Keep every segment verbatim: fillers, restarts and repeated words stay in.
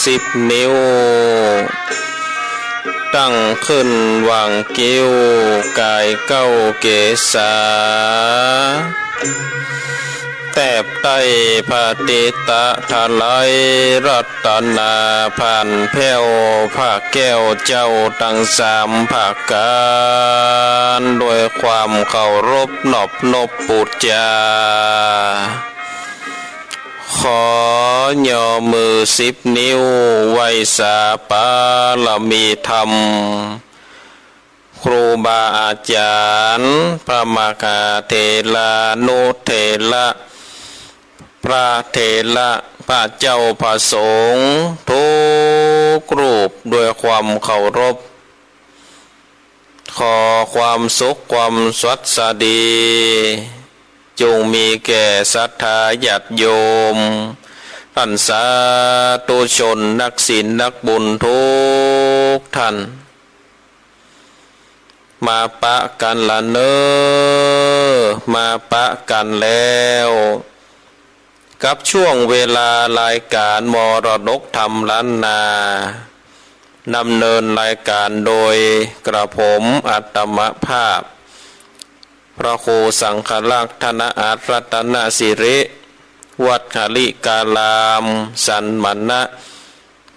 สิบนิ้ว ตั้งขึ้นหว่างคิ้ว ก๋ายเก๊าเกศา แตบใต้ผะติตะถลาย รัตนาผ่านแผ้ว ผะแก้วเจ้าตังสามผะก๋าน โดยความเคารพนอบนบปู๋จา ขอย่อมือสิบนิ้ว ไหว้สาปารมีธรรม ครูบาอาจ๋ารย์ พระมหาเถรานุเถระ พระเถระ พระเจ้าพระสงฆ์ทุกรูป ด้วยความเคารพ ขอความสุขความสวัสดี จงมีแก่ศรัทธาญาติโยม ต้านสาธุชน นักศีลนักบุญทุกท่าน มาปะกั๋นละเน่อ มาปะกั๋นแล้ว กับช่วงเวลารายก๋านมรดกธรรมล้านนา ดำเนินรายก๋านโดยกระผมอาตมาภาพ พระครูสังฆรักษ์ ธนอาจ รัตนสิริ วัดหริการาม สันมณะ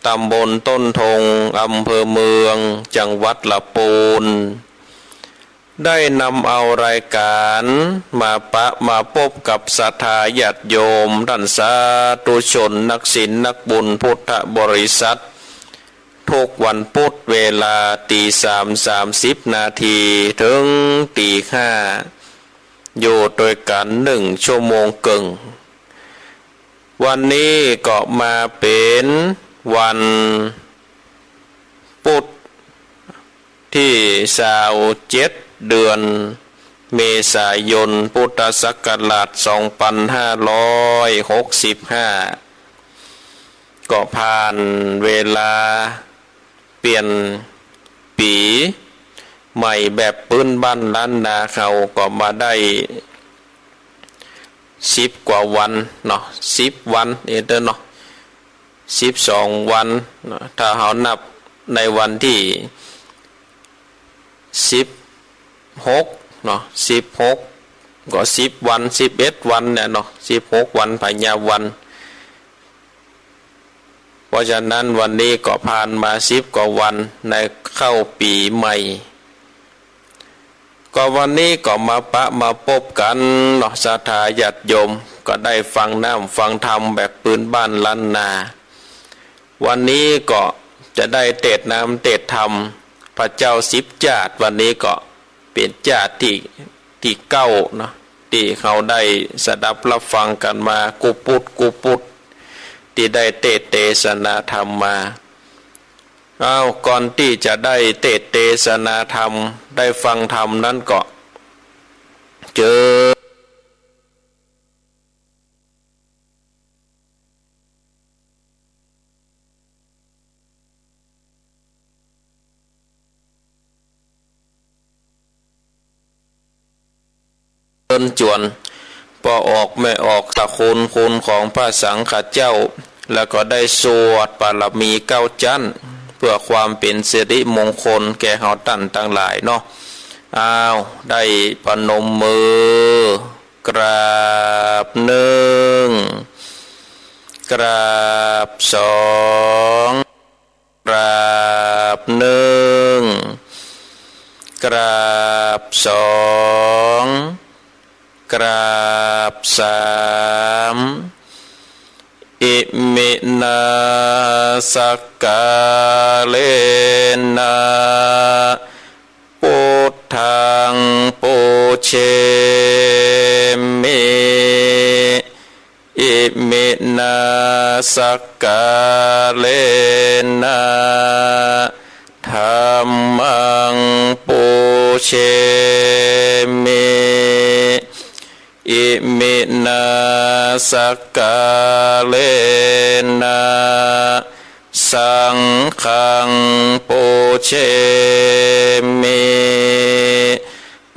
ตำบลต้นทง อำเภอเมือง จังหวัดลำปูน ได้นำเอารายก๋านมาปะมาปบกับศรัทธาญาติโยม ต้านสาธุชน นักศีลนักบุญ พุทธบริษัท ทุกวันพุธเวลาตีสามสามสิบนาที เถิงตีห้า อยู่ตวยกั๋นหนึ่งชั่วโมงเกิ่ง วันนี้ก็มาเป๋นวัน พุธตี้ซาวเจ็ด เดือนเมษายน พุทธศักราช สองปันห้าร้อยหกสิบห้า ก็ผ่านเวลาเปลี่ยนปี๋ใหม่แบบปื๊นบ้านล้านนาเฮาก็มาได้สิบกว่าวันเนาะ สิบวัน เออเนาะ สิบสองวันเนาะ ถ้าเฮานับในวันตี้สิบหกเนาะ สิบหก ก็สิบวัน สิบเอ็ดวันเนี่ยเนาะ สิบหกวันพญาวัน เพราะฉะนั้นวันนี้ก็ผ่านมาสิบกว่าวันในเข้าปี๋ใหม่ ก็วันนี้ก็มาปะมาปบกั๋นเนาะ ศรัทธาญาติโยม ก็ได้ฟังน้ำฟังธรรมแบบปื๊นบ้านล้านนา วันนี้ก็จะได้เตสน์น้ำเตสน์ธรรม พระเจ้าสิบจ้าด วันนี้ก็เป๋นจ้าดตี้ ตี้เก้าเนาะ ตี้เฮาได้สดับรับฟังกั๋นมากู้ปุ๊ดกู้ปุ๊ด ตี้ได้เตสน์เตสนาธรรมมา อ้าว ก่อนตี้จะได้เตสน์เตสนาธรรม ได้ฟังธรรมนั้นก็ เจริญ เชิญจวน ป้อออกแม่ออก ตระกูลคุณของพระสังฆเจ้า แล้วก็ได้สวดบารมีเก้าจั๊น เพื่อความเป๋นสิริมงคลแก่เฮาต้านตังหลายเนาะ อ้าว ได้ประนมมือ กราบหนึ่ง กราบสอง กราบหนึ่ง กราบสอง กราบสาม อิมินา สักกาเลนะ ปุทธัง ปูเชมิ อิมินา สักกาเลนะ ธัมมัง ปูเชมิ อิมินา สักกาเลนะ สังฆัง ปูเชมิ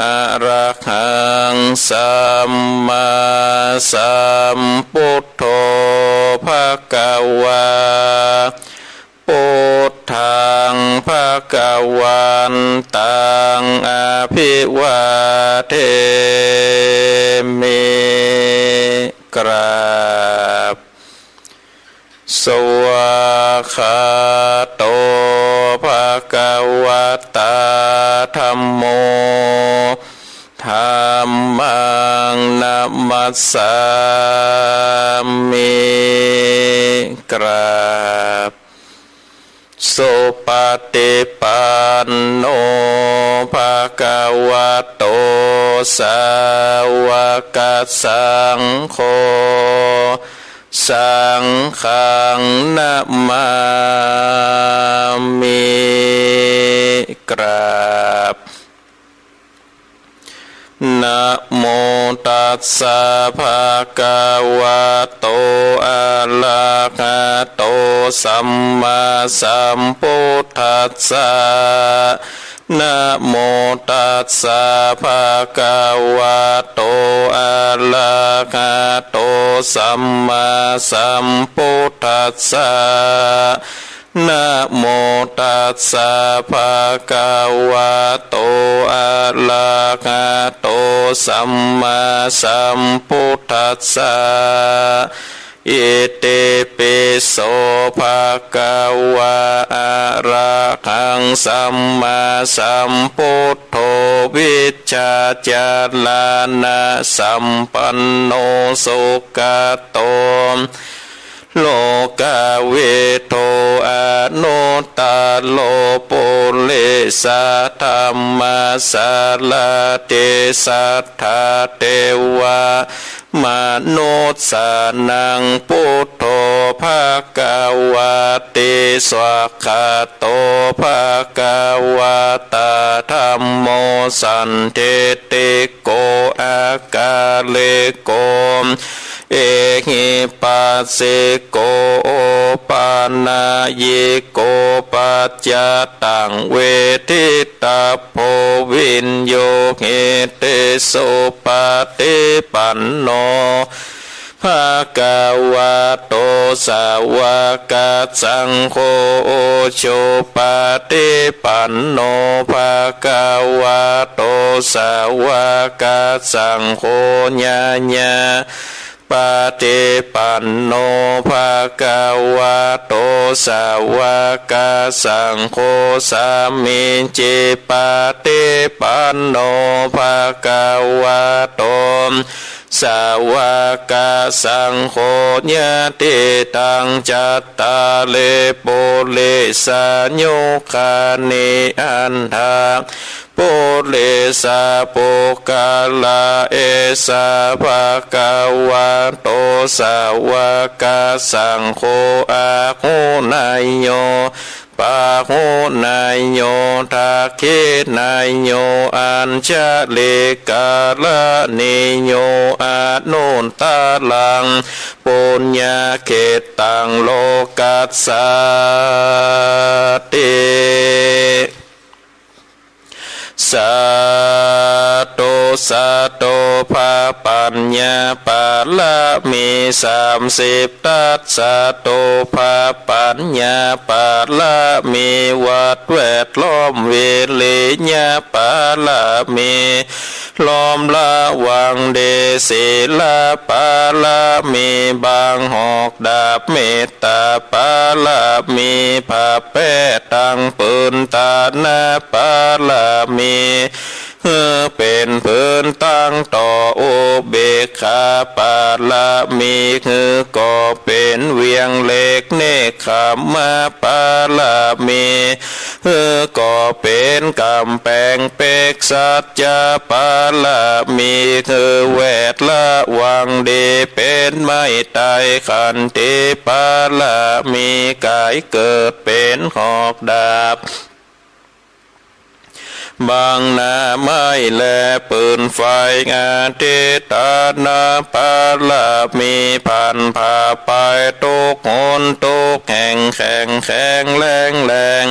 อะระหัง สัมมาสัมพุทโธ ภะคะวา Buddhaṃ bhagavantaṃ abhivādemi. กราบ Svākkhāto bhagavatā dhammo. Dhammaṃ namassāmi. กราบ Supaṭipanno bhagavato sāvakasaṅgho. Saṅghaṃ namāmi. กราบ Namo tassa bhagavato arahato sammāsambuddhassa. Namo tassa bhagavato arahato sammāsambuddhassa. Namo tassa bhagavato arahato sammāsambuddhassa. Itipi so bhagavā arahaṃ sammāsambuddho vijjācaraṇasampanno sugato lokavidū anuttaro purisadammasārathi satthā devamanussānaṃ buddho bhagavāti. Svākkhāto bhagavatā dhammo sandiṭṭhiko akāliko ehipassiko opanayiko paccattaṃ veditabbo viññūhīti. Supaṭipanno bhagavato sāvakasaṅgho, ujupaṭipanno bhagavato sāvakasaṅgho, ñāyapaṭipanno bhagavato sāvakasaṅgho, sāmīcipaṭipanno bhagavato sāvakasaṅgho, yadidaṃ cattāri purisayugāni aṭṭha purisapuggalā, esa bhagavato sāvakasaṅgho, āhuneyyo pāhuneyyo dakkhiṇeyyo añjalikaraṇīyo anuttaraṃ puññakkhettaṃ lokassāti. Sādhu sādhu. พระปัญญาบารมีสามสิบทัศ สาธุ พระปัญญาบารมี วัตรแวดล้อม วิริยะบารมี ล้อมระวังดี ศีลบารมี บังหอกดาบ เมตตาบารมี ผ้าแป้ตั้งปืน ทานบารมี หื้อเป๋นปืนตั้งต่อ อุเบกขาบารมี หื้อก่อเป๋นเวียงเหล็ก เนกขัมมะบารมี หื้อก่อเป๋นก๋ำแปงเปก สัจจะบารมี หื้อแวดระวังดี เป๋นไม้ไต้ ขันติบารมี ก๋ายเกิดเป๋นหอกดาบ บังหน้าไม้และปืนไฟ อธิฏฐานบารมี พันผ้าไปทุกหนทุกแห่ง แข็งแข็งแรงแรง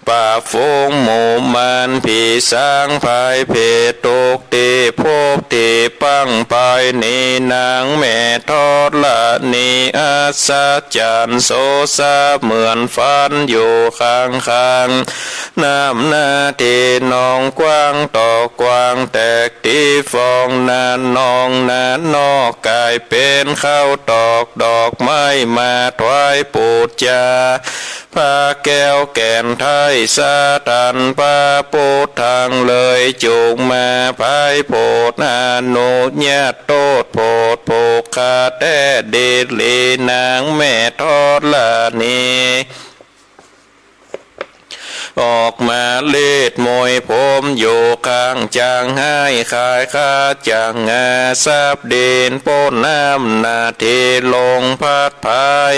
ปะฝูงหมู่มารผีสาง ภัยเพศทุกข์ตี้พบตี้ปางไปนี้ นางแม่ธรณีอัศจรรย์ โสสะเหมือนฝันอยู่ข้างๆ น้ำนาตี้นองกว้างต่อกว้าง แตกตี้ฟองนานองนานอก ก๋ายเป๋นข้าวตอกดอกไม้มาถวายปู๋จา พระแก้วแก่นไท้สะตัน พระปุทธังเลยจุ่งมา ภัยโผดอนุญาต โต้ษโผดผูกขาดแต๊ดีหลี นางแม่ธรณี ออกมาลีดมวยผมอยู่ข้าง จ๋างฮ้ายขายขาจ๋างงา สับดินป๊นน้ำนาตี้ลงพัดพาย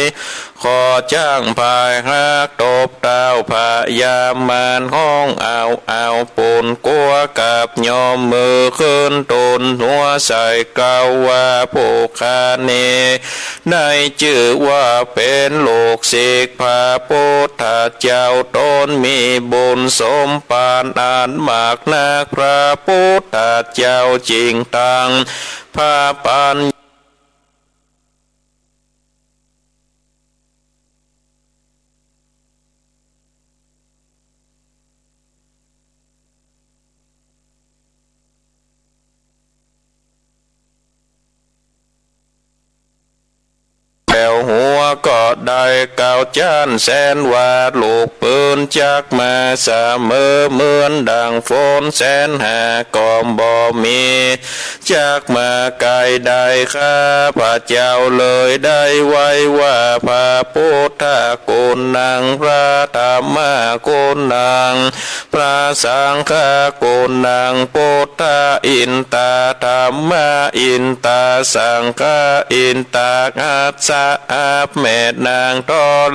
ขอจ้างพายฮักตบเต้าพญามาร ฮ้องเอาเอาปู๋นกั๋ว กับยอมมือขึ้นตูนหัว ใส่เกล้าว่าผู้ข้านี้ ได้จื้อว่าเป๋นลูกศิษย์พระปุทธเจ้า ต๋นมีบุญสมปานอันมากนัก พระปุทธเจ้าจึงตังพระปัญ แป๋วหัวก็ได้เก้าจ๊าน แสนว่าลูกปืนจักมาเสมอ เหมือนดั่งฝนแสนหาก็บ่มี จักมาไกลได้ ข้าพเจ้าเลยได้ไหว้ว่า พระปุทธะกุณัง พระธัมมะกุณัง พระสังฆะกุณัง พุทธะอินตา ธัมมะอินตา สังฆะอินตา อัสสะ อับแม่นางธ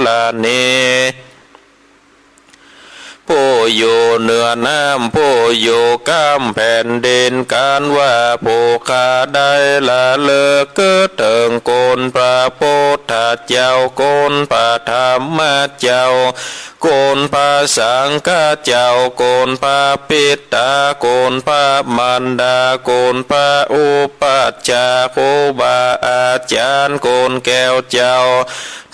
รณี ผู้อยู่เหนือน้ำ ผู้อยู่ก้ามแผ่นดิน ก๋านว่าผู้ข้าได้ละลึกกึ๊ดเถิงคุณพระปุทธเจ้า คุณพระธัมมะเจ้า คุณพระสังฆะเจ้า คุณพระปิตา คุณพระมารดา คุณพระอุปัชฌาย์ ครูบาอาจ๋ารย์ คุณแก้วเจ้า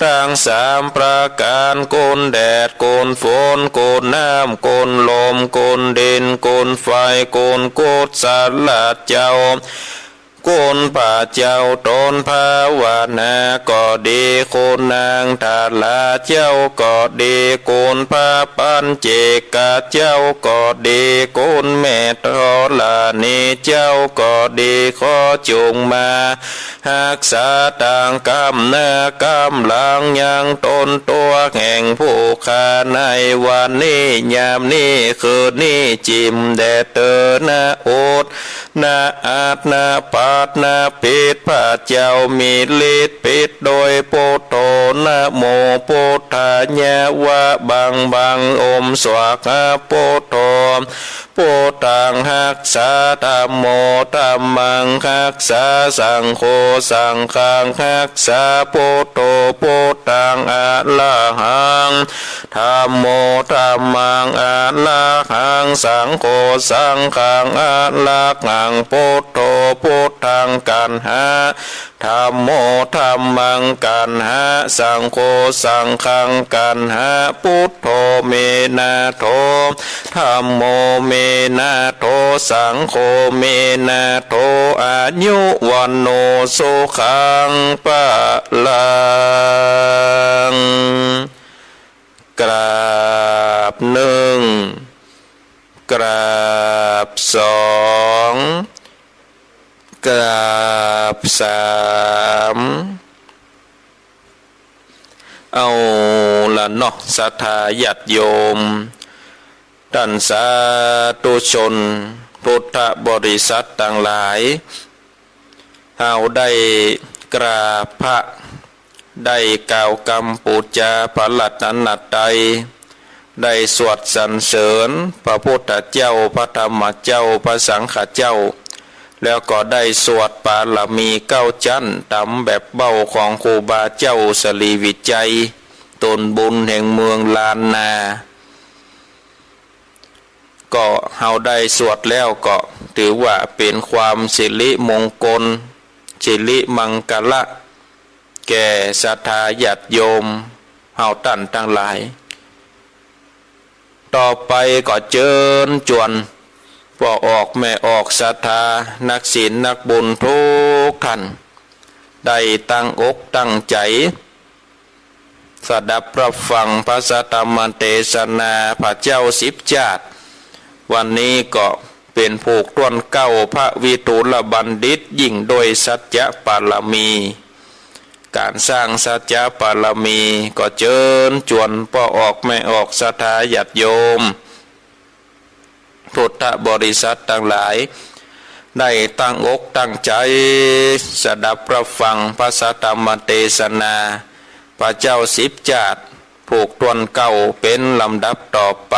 ตังสามประก๋าน คุณแดด คุณฝน คุณน้ำ คุณลม คุณดิน คุณไฟ คุณกุศลเจ้า คุณพระเจ้าต๋นภาวนาก็ดี คุณนางธาราเจ้าก็ดี คุณพระปัญเจกะเจ้าก็ดี คุณแม่ธรณีเจ้าก็ดี ขอจุ่งมา ฮักษาตางก้ามหน้าก้ามหลังยังต๋นตั๋วแห่งผู้ข้าในวันนี้ ยามนี้ คืนนี้ จิ่มแดดเตอหน้าอุด หน้าอัด หน้าปัด หน้าปิด พระเจ้ามีฤทธิ์ปิดโดยปุทโธ นะโมปุทธายะ วะบังบัง อมสวากขา ปุทโธ พุทธังฮักษา ธัมโม ธัมมังฮักษา สังโฆ สังฆังฮักษา พุทโธ พุทธังอะระหัง ธัมโม ธัมมังอะระหัง สังโฆ สังฆังอะระหัง พุทโธ พุทธังกัณหะ ธัมโม ธัมมังกัณหะ สังโฆ สังฆังกัณหะ พุทโธ เม นาโถ ธัมโม เม นาโถ สังโฆ เม นาโถ อายุ วัณโณ สุขัง พะลัง กราบหนึ่ง กราบสอง กราบสาม เอาละเนาะ ศรัทธาญาติโยม ต้านสาธุชนพุทธบริษัทตังหลาย เฮาได้กราบพระ ได้กล่าวกำปู๋จาพระรัตนตรัย ได้สวดสรรเสริญพระพุทธเจ้า พระธรรมเจ้า พระสังฆเจ้า แล้วก็ได้สวดปารมีเก้าจั๊น ต๋ามแบบเบ้าของครูบาเจ้าสรีวิชัย ต๋นบุญแห่งเมืองล้านนา ก็เฮาได้สวดแล้วก็ถือว่าเป๋นความสิริมงคล สิริมังคละ แก่ศรัทธาญาติโยมเฮาต้านตังหลาย ต่อไปก็เจิญจวนป้อออกแม่ออกศรัทธา นักศีลนักบุญกู้ต้าน ได้ตั้งอกตั้งใจ๋ สดับฮับฟังพระสัทธรรมเตสนาพระเจ้าสิบจาติ วันนี้ก็เป๋นผูกต้นเกล้าพระวิทูลบัณฑิตยิ่งด้วยสัจจะบารมี ก๋านสร้างสัจจะบารมีก็เจิญจวนป้อออกแม่ออกศรัทธาญาติโยม พุทธบริษัทตังหลาย ได้ตั้งอกตั้งใจ๋ สดับฮับฟังพระสัทธรรมเตสนา พระเจ้าสิบจาติ ผูกต้นเกล้าเป๋นลำดับต่อไป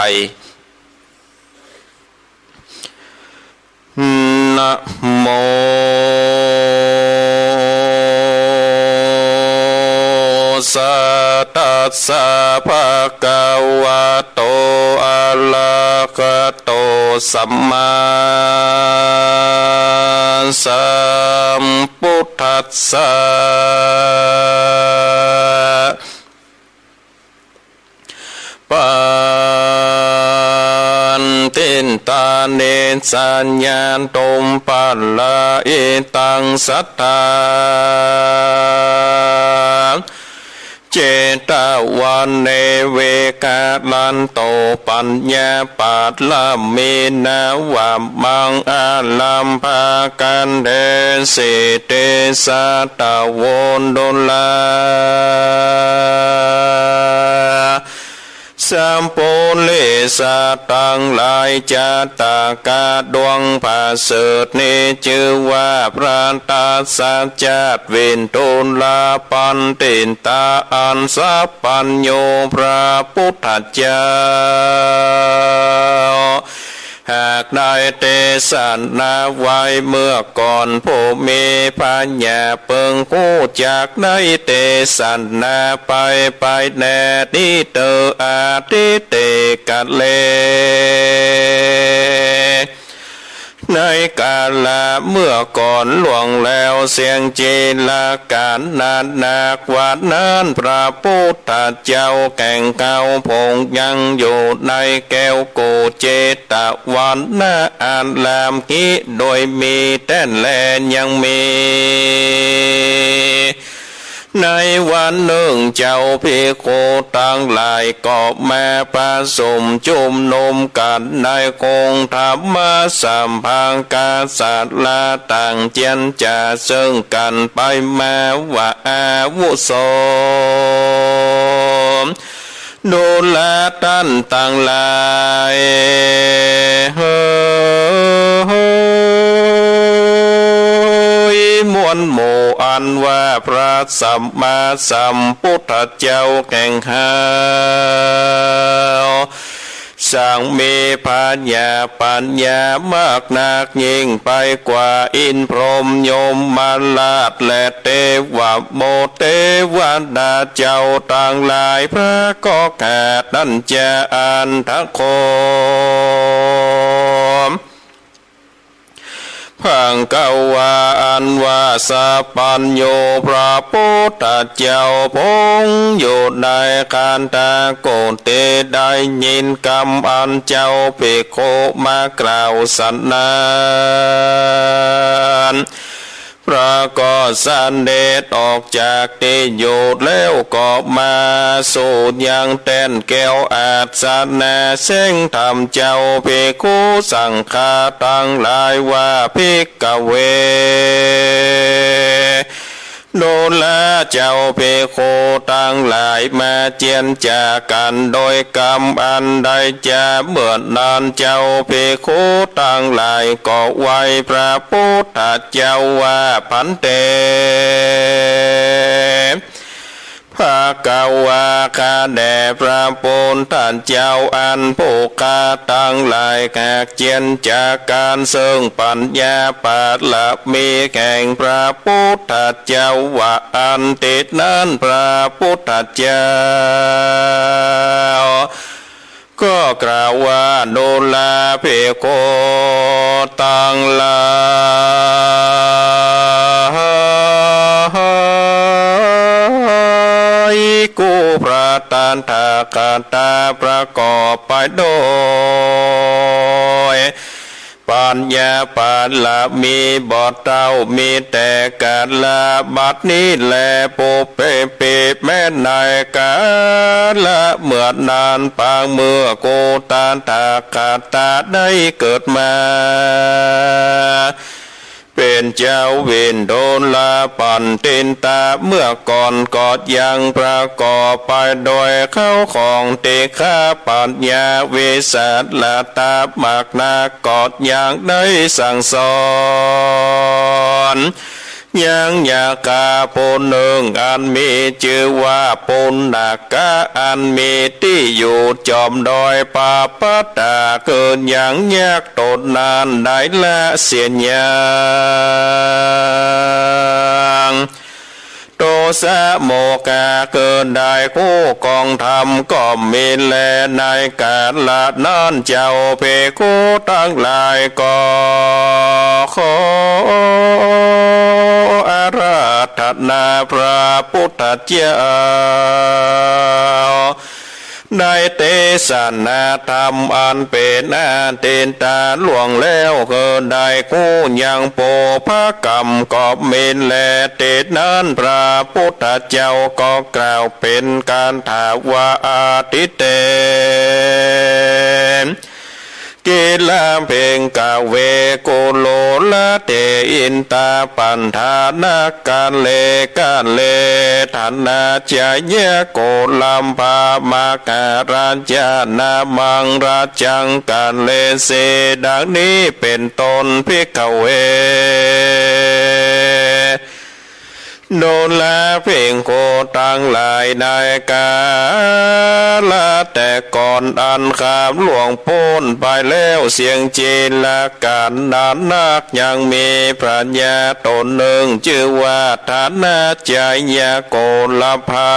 นะโม ตัสสะ ภะคะวะโต อะระหะโต สัมมาสัมพุทธัสสะ ปัณฑิตานิสสะยะตุมะปะระหิตัง สัทธา เจตวะเน วิหะรันตุ ปัญญาปะระมี นะวะมัง อารัมภะกันติ สิทธิสาทะโว ทุลา สะปุริสะตังหลาย จาตะกะดวงผะเสริฐนี้ จื้อว่าพระทัสสะจาติ วิทูลปัณฑิตะ อันสัพพัญญูพระพุทธเจ้า หากได้เตสนาไว้เมื่อก่อน ผู้มีปัญญาเปิงฮู้จักได้เตสนาไป ไปแน่นี้เตอ อทิเตกะเล ในกาละเมื่อก่อนล่วงแล้วเสี้ยงจีรกาลนานนัก วันนั้นพระพุทธเจ้าแก่งเฮาพงยังอยู่ในแก้วกุเจตวันนารามนี้ โดยมีแต้นแลยังมี ในวันนึ่งเจ้าภิกขุตังหลายก็มาประสุมจุมนุมกั๋นในองค์ธรรมสภา กาสาละต่างเจียรจ๋าเซิ่งกั๋นไปมาว่า อาวุโส ดูราต้านตังหลาย เฮย มวลหมู่อันว่าพระสัมมาสัมพุทธเจ้าแก่งเฮา สังมีปัญญา ปัญญามากนักยิ่งไปกว่าอินทร์พรหมยมราชและเตวะมนุษย์เตวดาเจ้าตังหลาย พระก็แก่นั้นจะอันทะโค ภะคะวา อันว่าสัพพัญญูพระพุทธเจ้าพงอยู่ในคันธกุฏิ ได้ยินกำอันเจ้าภิกขุมากล่าวสันนั้น พระก็เสด็จออกจากตี้อยู่แล้วก็มาสู่ยังแต้นแก้วอาสนะ แสดงธรรมเจ้าภิกขุสังฆาตังหลายว่า ภิกขเว ดูราเจ้าภิกขุตังหลาย มาเจียรจ๋ากั๋นโดยกำอันใดจ๋า เมื่อนั้นเจ้าภิกขุตังหลายก็ไหว้พระพุทธเจ้าว่า ภันเต ภะคะวา ข้าแด่พระพุทธเจ้า อันผู้ข้าตังหลายหากเจียรจ๋ากั๋นเซิ่งปัญญาปารมีแห่งพระพุทธเจ้าว่า อันตี้นั้นพระพุทธเจ้า ก็กล่าวว่า ดูราภิกขุตังหลาย กูพระตถาคตะประกอบไปโดย ปัญญาบารมีบ่เต้า มีแต่กาละบัดนี้แล ปุพเพ แม้ในกาละเมื่อนานปางเมื่อ กูตถาคตะได้เกิดมา เป๋นเจ้าวินดูราปัณฑิตะ เมื่อก่อนก็ยังประกอบไปโดยเข้าของติฆะปัญญา วิสาละตะมากนัก ก็ยังได้สั่งสอน ยังยักขาผู้นึ่ง อันมีจื้อว่าปุณณกะ อันมีตี้อยู่จอมดอยปาปตะ คือยังยักษ์ต๋นนั้นได้ละเสียยัง โตสะโมคะ คือได้ฮู้กองธรรมก็มีแล ในกาละนั้นเจ้าภิกขุตังหลายก็ขออาราธนาพระปุทธเจ้า ได้เตสนาธรรมอันเป๋นอทิฏฐะล่วงแล้ว คือได้ฮู้ยังปุพพกรรมก็มีแล เตนั้นพระปุทธเจ้าก็กล่าวเป๋นคาถาว่า อะทิเต กิลเภกะเว กุรุละเต อินทปัฏฐานกาเล กาเล ทานะจายะ โกลัมภะมหาราชานะ มังราชังกาเลสี ดังนี้เป๋นต้น ภิกขเว ดูราภิกขุตังหลาย ในกาละแต่ก่อนอันข้ามล่วงป๊นไปแล้วเสี้ยงจีรกัณฑ์นานนัก ยังมีพญาต๋นนึ่งจื้อว่าทานะจายะโกลัมภะ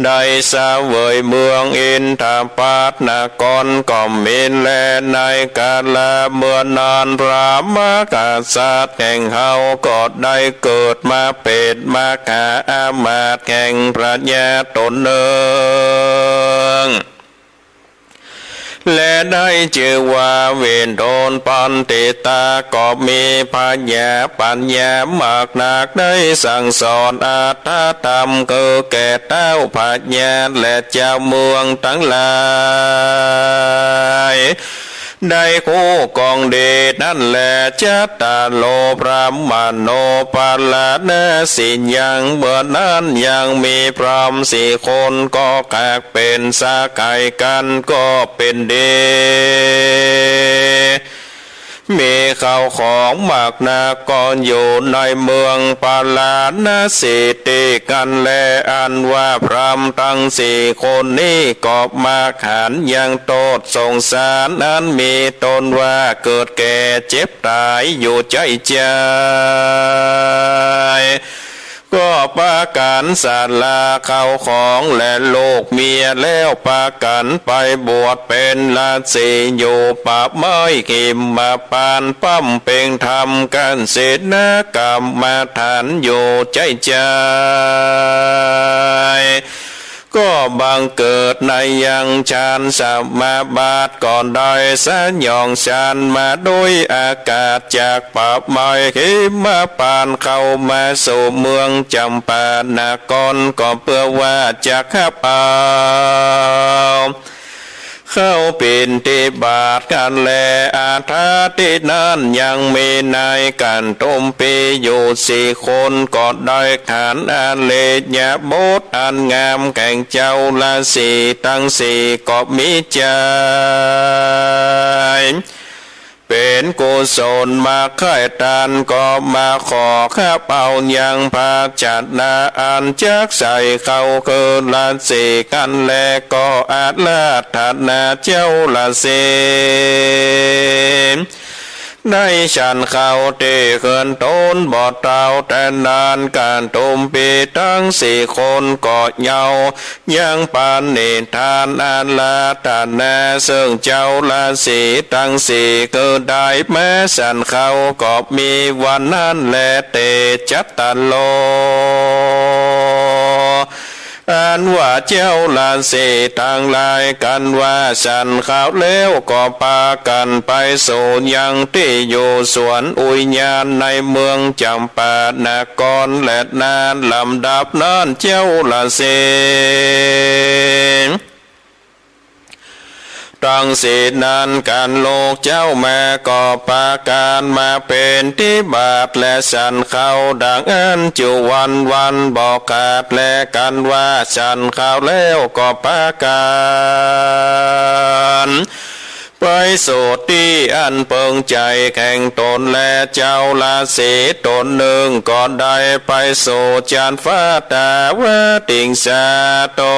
ได้เสวยเมืองอินทปัตตนครก็มีแล ในกาละเมื่อนั้น พระมหากษัตริย์แห่งเฮาก็ได้เกิดมาเป๋นมหาอำมาตย์แห่งพญาต๋นนึ่ง และได้จื้อว่าวินดูปัณฑิตะ ก็มีพญาปัญญามากนัก ได้สั่งสอนอัตถธรรม คือแก่เต้าพญาและเจ้าเมืองตังหลาย ได้ฮู้กองดีนั้นแล จัตตาโร พรหมาโน ปาราณสียัง เมื่อนั้นยังมีพราหมณ์สี่คนก็หาก เป๋นสหายกั๋นก็เป๋นดี มีเข้าของมากนัก ก็อยู่ในเมืองปาราณสีติกั๋นแล อันว่าพราหมณ์ตังสี่คนนี้ก็มักหันยังโต้ษสงสาร อันมีต๋นว่าเกิดแก่เจ็บต๋ายอยู่ใจ๊ใจ๋ ก็ปากั๋นสละเข้าของและลูกเมียแล้ว ปากั๋นไปบวชเป๋นฤๅษีอยู่ป่าไม้หิมพานต์ บำเพ็งธรรมกั๋นศีลกรรมฐานอยู่ใจ๊ใจ๋ ก็บังเกิดในยังฌานสมาบัติ ก็ได้สยองฌานมาโดยอากาศ จากป่าไม้หิมพานต์เข้ามาสู่เมืองจำปานคร ก็เปื้อว่าจะฮับเอา เข้าปิณฑบาตกั๋นแล อาทิตย์นั้นยังมีนายกั๋นตุมพีอยู่สี่คน ก็ได้หันอริยบทอันงามแห่งเจ้าฤๅษีตังสี่ ก็มีใจ๋ เป๋นกุศลมาใค่ต้าน ก็มาขอฮับเอายังภาชนะอันจักใส่เข้าคือฤๅษีกั๋นแล ก็อาราธนาเจ้าฤๅษี เ ได้ฉันข้าวตี้เฮือนต๋นบ่เต้าแต่นาน กระดุมปีตังสี่คนก็เยาว์ ยังปณิธานอาราธนา เซิ่งเจ้าราศีตังสี่ คือได้มาฉันข้าว ก็มีวันนั้นแลเตจัตตาโล อันว่าเจ้าราศีตังหลายกั๋นว่าฉันข้าวแล้ว ก็ปากั๋นไปสู่ยังตี้อยู่สวนอุยยานในเมืองจำปานครแลนา ลำดับนั้นเจ้าราศี ตังสี่นั้นกั๋นลุกเจ๊ามาก็ปากั๋นมาเป๋นตี้บาตรและฉันข้าวดังอั้น จุวันวันบ่ขาด และกั๋นว่าฉันข้าวแล้วก็ปากั๋นไปสู่ตี้อันเปิงใจ๋แห่งต๋น และเจ้าราศีต๋นนึ่งก็ได้ไปสู่จันฟ้า ตาวติงสาต๋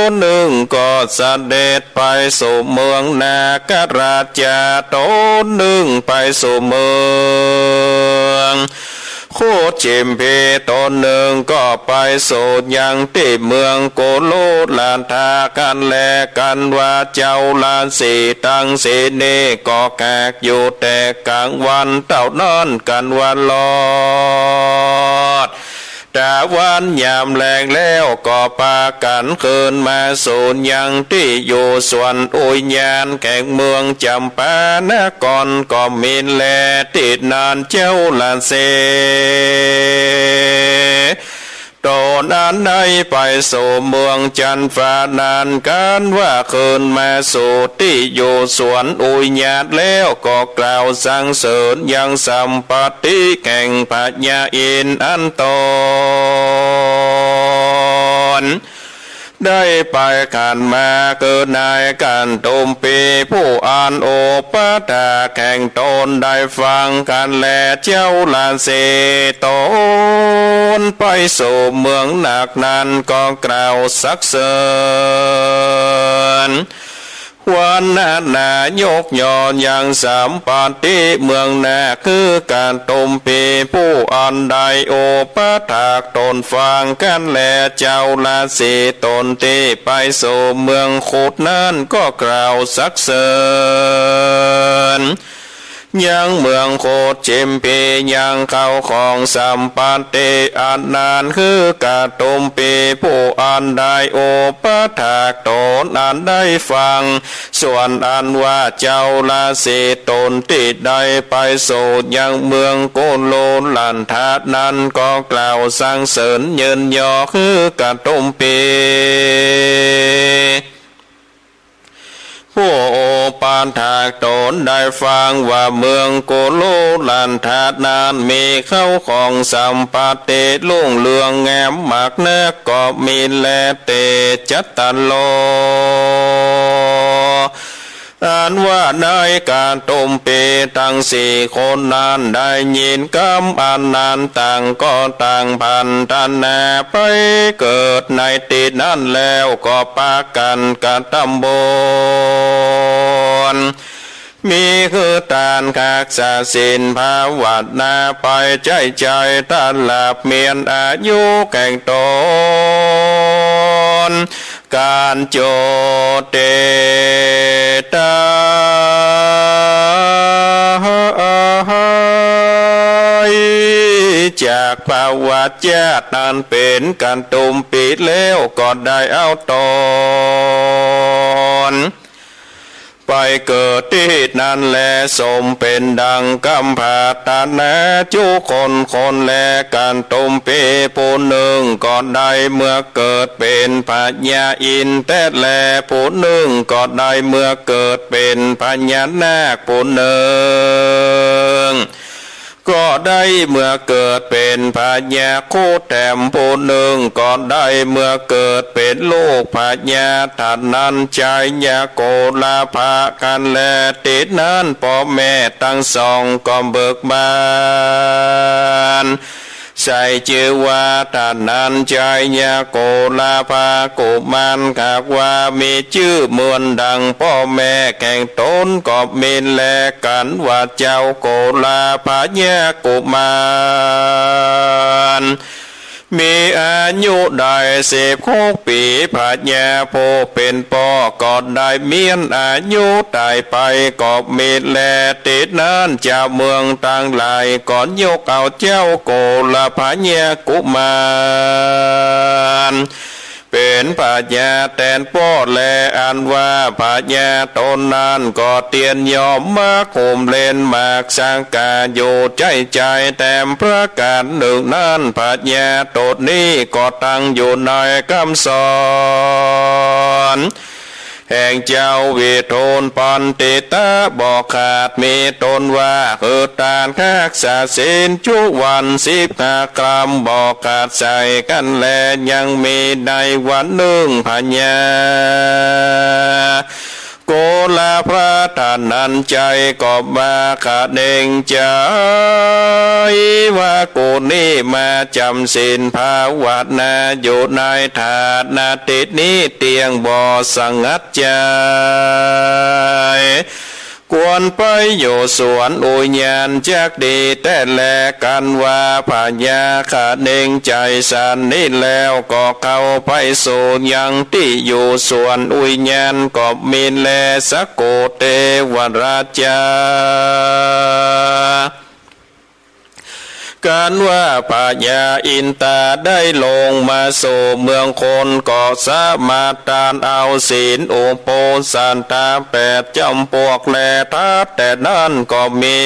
นนึ่งก็เสด็จไปสู่เมืองนาคราชา ต๋นนึ่งไปสู่เมืองโคชิมพี ต๋นนึ่งก็ไปสู่ยังตี้เมืองกุลุลันทากั๋นแล กั๋นว่าเจ้าราศีตังสี่นี้ก็หากอยู่แต่ก๋างวันเต้านั้น กั๋นว่าลอด ตาวันยามแลงแล้วก็ปากั๋นคืนมาสู่ยังตี้อยู่สวนอุยยานแห่งเมืองจำปานคร ก็มีแลตี้นั้นเจ้าราศีต๋นอันได้ไปสู่เมืองจันฟ้านั้น กั๋นว่าคืนมาสู่ตี้อยู่สวนอุยยานแล้วก็กล่าวสรรเสริญยังสัมปัตติแห่งพญาอินทร์อันต๋นได้ไปขันมา คือนายกระดุมปีผู้อันอุปัฏฐากแห่งต๋นได้ฟังกั๋นแล เจ้าราศีต๋นไปสู่เมืองนาคนั้นก็กล่าวสรรเสริญ วรรณนายกยอยังสัมปัตติเมืองนาค คือกระดุมปีผู้อันได้อุปัฏฐากต๋นฟังกั๋นแล เจ้าราศีต๋นตี้ไปสู่เมืองคุดนั้นก็กล่าวสรรเสริญ ยังเมืองโคชิมพียังข้าวของสัมปัตติอันนั้น คือกระดุมปีผู้อันได้อุปัฏฐากต๋นอันได้ฟัง ส่วนอันว่าเจ้าราศีต๋นตี้ได้ไปสู่ยังเมืองกุลุลันทานั้นก็กล่าวสรรเสริญเยินยอ คือกระดุมปี ผู้อุปัฏฐากต๋นได้ฟังว่าเมืองกุลุลันทานั้นมีข้าวของสัมปัตติรุ่งเรืองงามมากนัก ก็มีแลเตจัตตาโล อันว่านายกระดุมปีตังสี่คนนั้นได้ยินกำอันนั้นต่างก็ต่างพันธนาไปเกิดในตี้นั้นแล้วก็ปากั๋นกระตำบุญ มีคือตานฮักษาศีลภาวนาไปใจ๊ใจ๋ตลาบเมียนอายุแห่งต๋น ก๋านโจเตตาหายจากภวชาตินั้นเป๋นกระดุมปีแล้วก็ได้เอาต๋น ไปเกิดตี้นั้นแล สมเป๋นดังกำปรารถนาจุคนคน และกระดุมปีผู้นึ่งก็ได้เมือกเกิดเป๋นพญาอินทร์แต๊แล ผู้นึ่งก็ได้เมือกเกิดเป๋นพญานาค ผู้นึ่ง ก็ได้เมือกเกิดเป๋นพญาครุฑแถม ผู้นึ่งก็ได้เมือกเกิดเป๋นลูกพญาธนัญชัยยะโกลาภะกั๋นแล ตี้นั้นป้อแม่ตังสองก็เบิกบาน ใส่จื้อว่าธนัญชัยยะโกลาภกุมาร หากว่ามีจื้อเหมือนดังป้อแม่แห่งต๋นก็มีแล กันว่าเจ้าโกลาภยะกุมาร มีอายุได้สิบหกปี๋ พญาผู้เป๋นป้อก็ได้เมี้ยนอายุต๋ายไปก็มีแล ตี้นั้นจาวเมืองตังหลายก็ยกเอาเจ้าโกลาภยะกุมาร เป๋นพญาแตนป้อแล อันว่าพญาต๋นนั้นก็เตียนย่อมมาโหมเล่นหมากสังกาอยู่ใจ๊ใจ๋ แถมประก๋านนึ่งนั้นพญาต๋นนี้ก็ตั้งอยู่ในกำสอน แห่งเจ้าวิทูลปัณฑิตะบ่ขาด มีต๋นว่าหื้อตานฮักษาศีลจุวันสิบห้าครามบ่ขาดใส่กั๋นแล ยังมีในวันนึ่งพญาโกลาภธนัญชัยก็มาขะเน็งใจ๋ ว่ากูนี้มาจ๋ำศีลภาวนาอยู่ในฐานะตี้นี้เตี้ยงบ่สงัดใจ๋ ควรไปอยู่สวนอุยานจักดีแต๊แล กันว่าพญาขะเน็งใจ๋สันนี้แล้วก็เข้าไปสู่ยังตี้อยู่สวนอุยานก็มีแล สะโกเตวราชา กันว่าพญาอินตาได้ลงมาสู่เมืองคนก็สมาตานเอาศีลอุโปสันตาแปดจ๋ำปวกแล ทัดแต่นั้นก็มี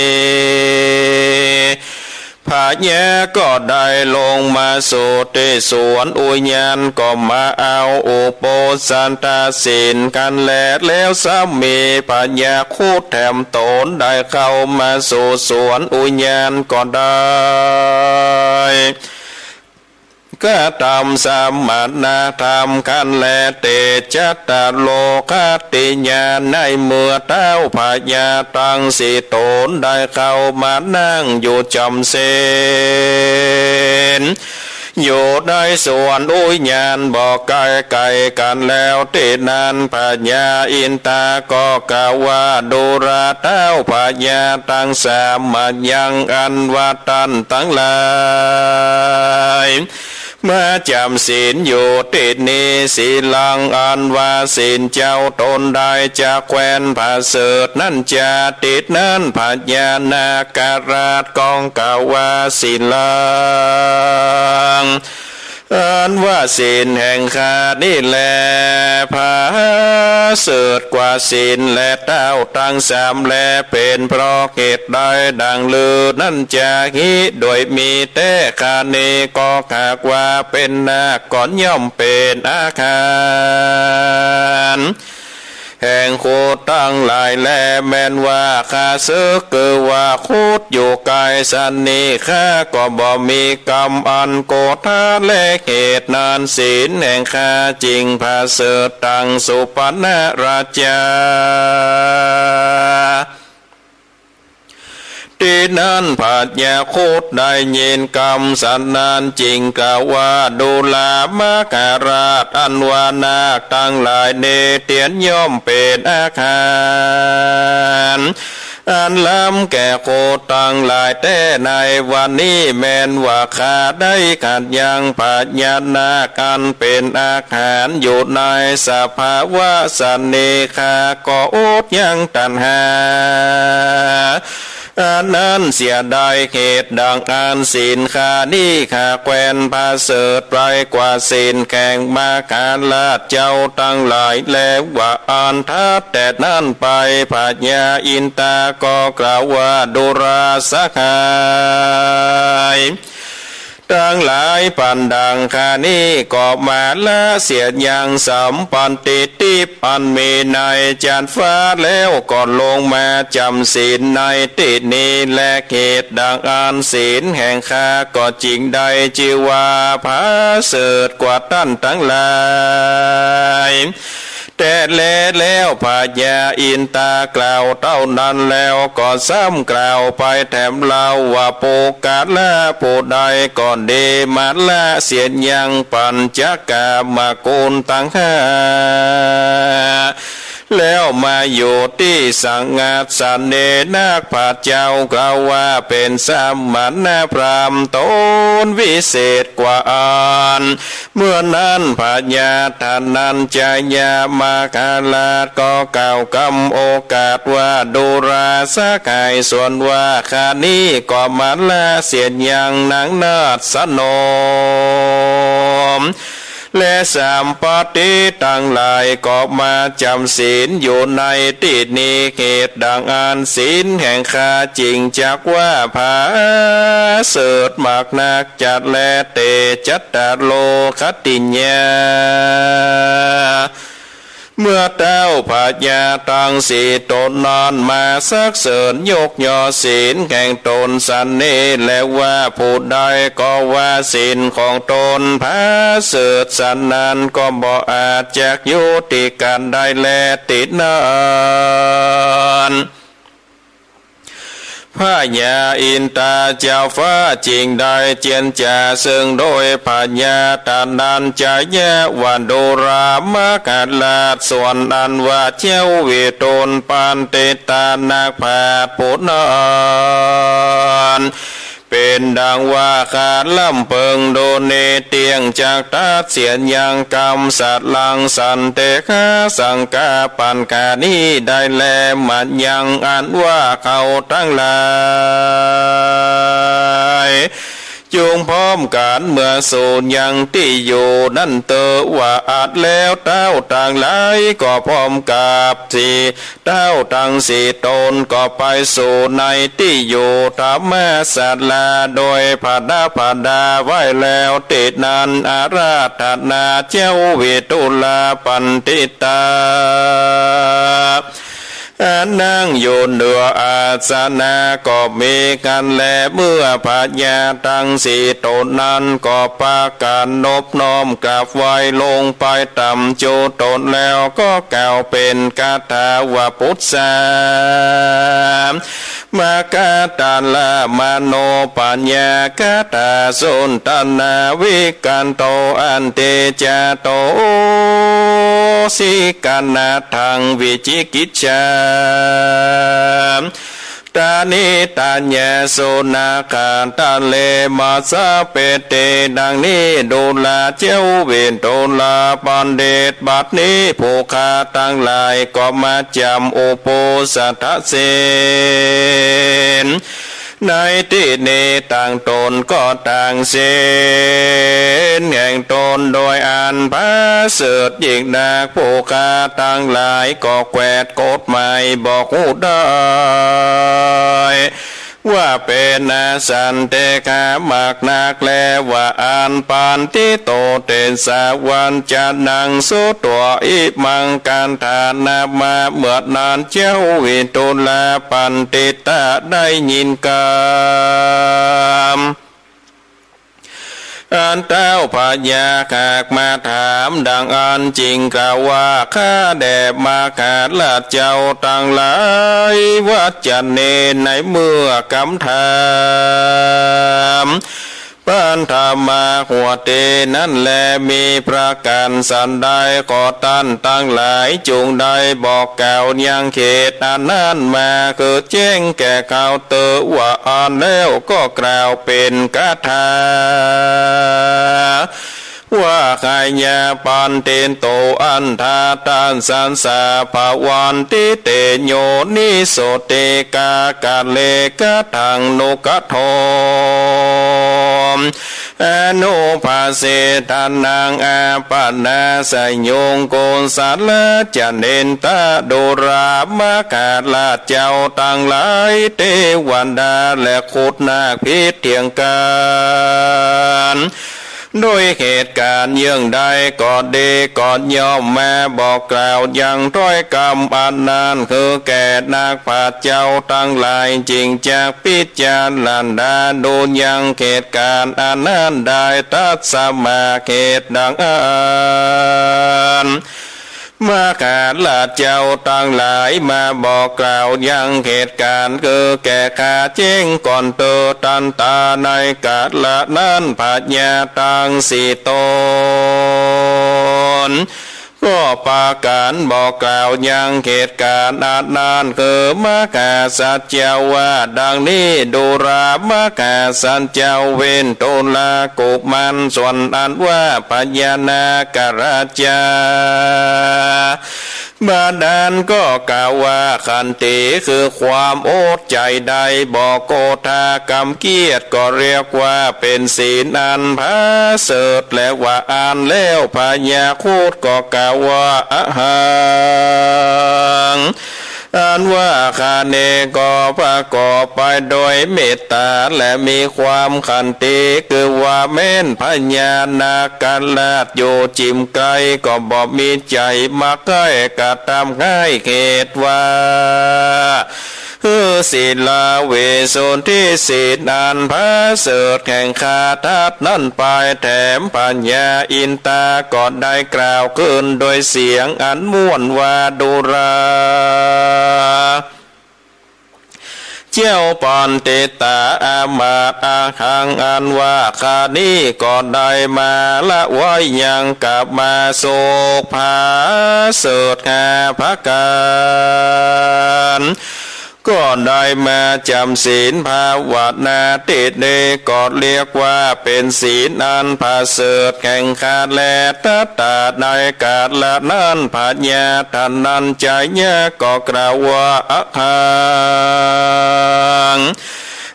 พญาก็ได้ลงมาสู่ตี้สวนอุยานก็มาเอาอุโปสันตาศีลกั๋นแล แล้วซ้ำมีพญาครุฑแถมต๋นได้เข้ามาสู่สวนอุยานก็ได้ กระทำสมณธรรมกั๋นแล เตจตโลกติญาณ ในเมื่อเต๊าพญาตังสี่ต๋นได้เข้ามานั่งอยู่จ๋ำศีล อยู่ในสวนอุยานบ่ไกลกั๋นแล้ว ตี้นั้นพญาอินตาก็กล่าวว่า ดูราเต๊าพญาตังสามยัง อันว่าต้านตังหลาย มาจ๋ำศีลอยู่ตี้นี้ สีลัง อันว่าศีลเจ้าต๋นได้จากแคว้นผาเสริฐนั้นจา ตี้นั้นพญานาคราชก็กล่าวว่า สีลัง อันว่าศีลแห่งข้านี้แล ผาเสริฐกว่าศีลแลเต๊าตังสามแล เป๋นเพราะเหตุใดดังลือนั้นจา หรือด้วยมีแต๊ ข้านี้ก็หากว่าเป๋นนาคก็ย่อมเป๋นอาหารแห่งครุฑตังหลายแล แม้นว่าข้าเสกคือว่าครุฑอยู่ไกลสันนี้ ข้าก็บ่มีกำอันโกธา และเหตุนั้นศีลแห่งข้าจึงผาเสริฐตังสุปรรณราชา ตี้นั้นพญาครุฑได้ยินกำสันนั้นจึงกล่าวว่า ดูรามหาราช อันว่านาคตังหลายนี้เตียนย่อมเป๋นอาหารอันล้ำแก่ครุฑตังหลายแต๊ ในวันนี้แม้นว่าข้าได้ขัดยังพญานาคอันเป๋นอาหารอยู่ในสภาวะสันนี้ ข้าก็อดยังตัณหา อันนั้นเสียได้ เหตุดังอันศีลข้านี้ข้าแคว้นผาเสริฐไปกว่าศีลแห่งมหาราชเจ้าตังหลายแล ว่าอั้น ทัดแต่นั้นไปพญาอินตาก็กล่าวว่า ดูราสหาย ตังหลาย ปันดังข้านี้ก็มาละเสียยังสัมปันติทิพย์อันมีในจันทร์ฟ้าแล้วก็ลงมาจ๋ำศีลในตี้นี้แล เหตุดังอันศีลแห่งข้าก็จึงได้จื้อว่าผาเสริฐกว่าต้านตังหลาย แต่แลแล้วพญาอินทากล่าวเต้านั้นแล้วก็ซ้ำกล่าวไปแถมเล่าว่า ปุคคละผู้ใดก็ดี มาละเสียยังปัญจกามคุณตังห้า แล้วมาอยู่ตี้สังฆาสเนนัก พระเจ้ากล่าวว่า เป๋นสมณพราหมณ์ต๋นวิเศษกว่าอั้น เมื่อนั้นพญาธนัญจายมคราชก็กล่าวกำโอกาสว่า ดูราสหาย ส่วนว่าข้านี้ก็มาละเสียยังนางนาฏสนม และสัมปติตังหลายก็มาจ๋ำศีลอยู่ในตี้นี้ เหตุดังอั้นศีลแห่งข้าจึงจักว่าผาเสริฐมากนัก จัดแลเตจัตตาโลคติญญา เมื่อเต้าพญาตังสี่ต๋นนั้นมาสรรเสริญยกย่อศีลแห่งต๋นสันนี้แลว่า ผู้ใดก็ว่าศีลของต๋นผาเสริฐสันนั้น ก็บ่อาจจักอยู่ติดกั๋นได้แลติดนั้น พญาอินทาเจ้าฟ้าจึงได้เจียรจาเซิงโดยพญาธนัญจายะว่า ดูรามหาราช ส่วนอันว่าเจ้าวิทูลปัณฑิตานักปราชญ์ผู้นั้น เป๋นดังว่าข้าลำเปิงดูนี้เตี้ยง จักตัดเสียยังกำสัตว์ลังสันเตฆะสังฆาปัญหานี้ได้แล มายังอันว่าเขาตังหลาย จุ่งพร้อมกั๋นเมือสู่ยังตี้อยู่นั้นเต๊อะ ว่าอั้นแล้วเต้าตังหลายก็พร้อมกับสี่ เต้าตังสี่ต๋นก็ไปสู่ในตี้อยู่ธรรมศาลา โดยผะดาผะดาไว้แล้วตี้นั้น อาราธนาเจ้าวิทูลปัณฑิตา อันนั่งอยู่เหนืออาสนะก็มีกั๋นแล เมื่อพญาตังสี่ต๋นนั้นก็ปากั๋นนบน้อมกราบไหว้ลงไปต๋ามจูต๋นแล้วก็กล่าวเป๋นคาถาว่า ปุสสา มะกะตะละมะโนปัญญาคาถาสนทนา วิคันโตอันติจาโต สิกขะนะทังวิจิกิจฉา ตานิตัญญะสุนะคาทะเล มาสะเปติ ดังนี้ ดูราเจ้าวิทูลปัณฑิต บัดนี้ผู้ข้าตังหลายก็มาจ๋ำอุโปสถศีล ในตี้นี้ต่างต๋นก็ต่างศีลแห่งต๋นโดยอันผาเสริฐยิ่งนัก ผู้ข้าตังหลายก็แขวดกฎหมายบอกฮู้ได้ ว่าเป๋นอสันเตฆะมากนักแล ว่าอั้น ปัณฑิโต เตสะวัจจะนัง สุตวา อิมังคันธานะมะ เมื่อนั้นเจ้าวิทูลปัณฑิตะได้ยินกำ อันเต้าพญาหากมาถามดังอั้น จึงกล่าวว่า ข้าแด่มหาราชเจ้าตังหลาย วัจจะนี้ ในเมื่อกำถาม ปัทมาหวทีนั้นแล มีประก๋านสันใด ขอต้านตังหลายจุ่งได้บอกกล่าวยังเหตุอันนั้นมา คือแจ้งแก่เขาเต๊อะ ว่าอั้นแล้วก็กล่าวเป๋นคาถา ว่า ขายะปัณฑิโต อัฏฐาทัสสะ ภะวันติ เตโย นิสสุติกา กะเล กะถัง นุกะโท อนุภาเส ทะนัง อัปปะนาสยุง กุสะละ จะ เนนทะ ดูรา มหาราชเจ้าตังหลาย เตวดา และครุฑนาคพิษเถียงกั๋น ด้วยเหตุก๋ารณ์เยื่องใดก็ดี ก็ย่อมมาบอกกล่าวยังถ้อยกำอันนั้น คือแก่นักปราชญ์เจ้าตังหลาย จึงจักพิจารณาดูยังเหตุก๋ารณ์อันนั้นได้ ตัสมา เหตุดังอั้น ม ขราชเจ้าตังหลายมาบอกกล่าวยังเหตุก๋ารณ์ คือแก่ข้าแจ้งก่อนเถิด ตันตาในกาละนั้น พญาตังสี่ต๋น ก็ปากั๋นบอกกล่าวยังเหตุก๋ารณ์อันนั้น คือมหาสัจจาว่าดังนี้ ดูรา มหาสัจจาเว้นดูรากุมาร ส่วนอันว่าพญานาคราชา บาดาลก็กล่าวว่าขันติคือความอดใจ๋ได้ บ่โกธากำเกียจ ก็เรียกว่าเป๋นศีลอันผาเสริฐ และว่าอั้นแล้วพญาครุฑก็กล่าวว่า อะหัง อันว่าข้านี้ก็ประกอบไปโดยเมตต๋า และมีความขันติ คือว่าแม้นพญานาคราชอยู่จิ่มไก๋ ก็บ่มีใจ๋มักใค่กระทำให้เหตุว่า คือศีลาวิสุทธิศีลอันผาเสริฐแห่งข้าทัดนั้นไป แถมพญาอินทาก็ได้กล่าวขึ้นโดยเสียงอันม่วนว่า ดูรา เจ้าปัณฑิตาอามาตย์ อะหัง อันว่าข้านี้ก็ได้มาละไว้ยังกามาสุขผาเสริฐห้าประก๋าร ก็ได้มาจ๋ำศีลภาวนา ตี้นี้ก็เรียกว่าเป๋นศีลอันผาเสริฐแห่งข้าแล ตัตตา ในกาละนั้น พญาธนัญชัยยักษ์ก็กล่าวว่า อะหัง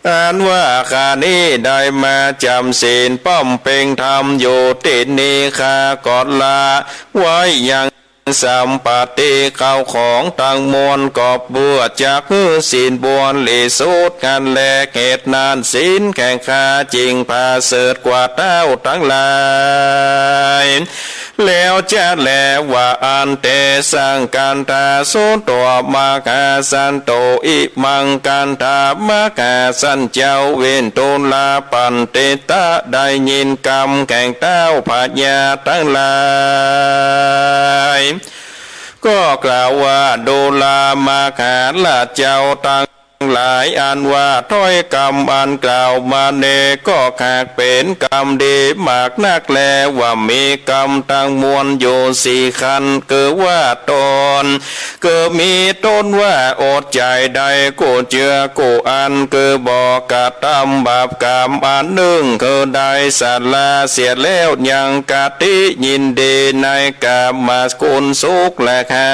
อันว่าข้านี้ได้มาจ๋ำศีลบำเพ็งธรรมอยู่ตี้นี้ ข้าก็ละไว้ยัง สัมปติเข้าของตังมวล ก็เปื้อจักหื้อศีลบริสุทธิ์หั้นแล เหตุนั้นศีลแห่งข้าจึ่งผาเสริฐกว่าเต้าตังหลาย แล้วจะแลว่าอั้นเต สังคันธา สุโต มหาสันโต อิมังคันธา มหาสัจจาเว้นดูรา ปัณฑิตา ได้ยินกำแห่งเต้าพญาตังหลาย ก็กล่าวว่า ดูรา มหาราชเจ้าตังหลาย อันว่าถ้อยกำอันกล่าวมานี้ ก็หากเป๋นกำดีมากนักแล ว่ามีกำตังมวลอยู่สี่คัน คือว่าต๋น คือมีต๋นว่าอดใจ๋ได้กู้เจื้อกู้อัน คือบ่กระทำบาปก๋รรมอันนึ่ง คือได้สละเสียแล้วยังคติยินดีในก๋ามคุณสุขและหา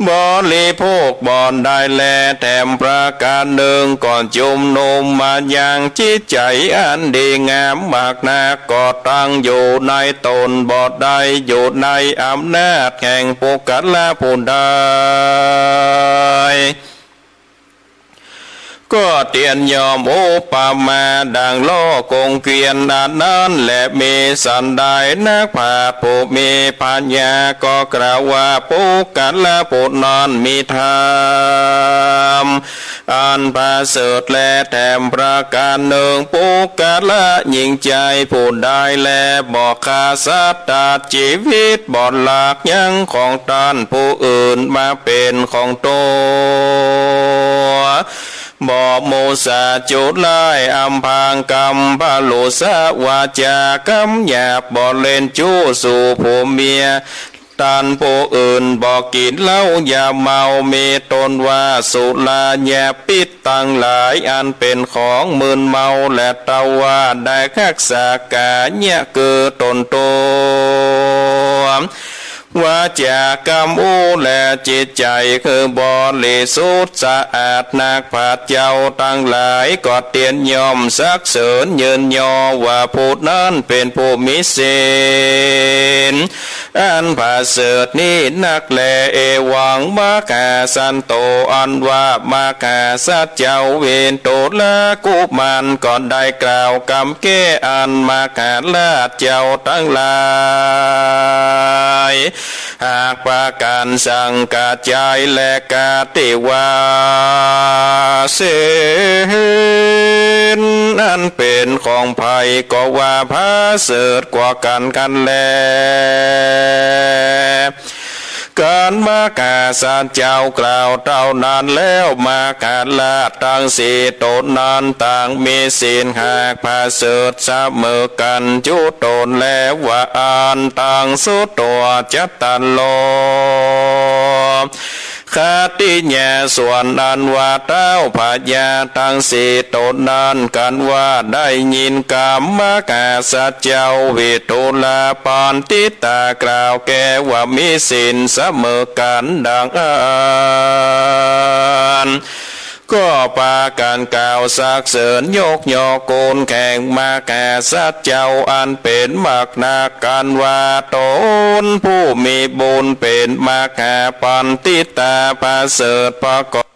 บริโภคบ่ได้แล แถมประก๋ารนึ่งก็จุมนุมมายังจิตใจ๋อันดีงามมากนัก ก็ตั้งอยู่ในต๋นบ่ได้ อยู่ในอำนาจแห่งปุคคละผู้ใด ก็เตียนย่อมอุปมาดังล้อคงเกวียนอันนั้นแล มีสันใดนักปราชญ์ผู้มีปัญญา ก็กล่าวว่าปุคคละผู้นั้นมีธรรมอันประเสริฐแล แถมประก๋ารนึ่งปุคคละหญิงใจ๋ผู้ใดแล บ่ฆ่าสัตว์ตัดจีวิต บ่ลักหยังของต้านผู้อื่นมาเป๋นของตน บ่มุสาจุร้าย อำพรางกำพรุษวาจากำหยาบ บ่เล่นจู้สู่ผัวเมียต้านผู้อื่น บ่กิ๋นเหล้ายาเมา มีต๋นว่าสุรายาพิษตังหลาย อันเป๋นของมึนเมา และตว่าได้ฮักษากายะคือต๋นตัว วาจากำอู้ และจิตใจ๋คือบริสุทธิ์สะอาด นักปราชญ์เจ้าตังหลายก็เตียนย่อมสรรเสริญเยินยอว่าผู้นั้นเป๋นผู้มีศีลอันประเสริฐนี้นักแล เอวัง มหาสันโต อันว่ามหาสัจจาเวททุรกุมารก็ได้กล่าวกำแก้อันมหาราชเจ้าตังหลาย หากปากั๋นสังกะจายแลกาติว่า ศีลอันเป๋นของใผก็ว่าผะเสริฐกว่ากั๋นคันแล ครั้นมหาสัจเจ้ากล่าวเต้านั้นแล้ว มหาราชตังสี่ต๋นนั้นต่างมีศีลหากผะเสริฐเสมอกั๋นจุตนแล ว่าอันตังสุตั๋วจัตตาโร ขัตติยะ ส่วนอันว่าเต้าพญาตังสี่ต๋นนั้น ครั้นว่าได้ยินกำมหาสัจเจ้าวิทุลปัณฑิตากล่าวแก่ว่ามีศีลเสมอกั๋นดังอั้น ก็ปากั๋นกล่าวสรรเสริญยกย่อกู๋นแข่งมหาสัจเจ้าอันเป๋นมากนัก ครั้นว่าต๋นผู้มีบุญเป๋นมหาปัณฑิตาผะเสริฐประกอบ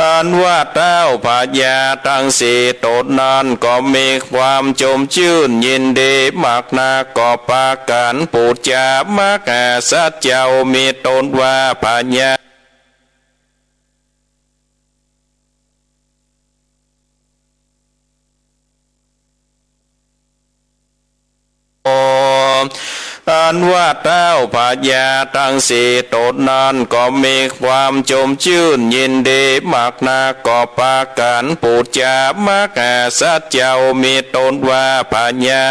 อันว่าเต้าพญาตังสี่ต๋นนั้นก็มีความจมจื้นยินดีมากนัก ก็ปากั๋นปู๋จามหาสัจเจ้ามีต๋นว่าพญา อันว่าเต้าพญาตังสี่ต๋นนั้นก็มีความจมจื้นยินดีมากนัก ก็ปากั๋นปู๋จามหาสัจเจ้ามีต๋นว่าพญา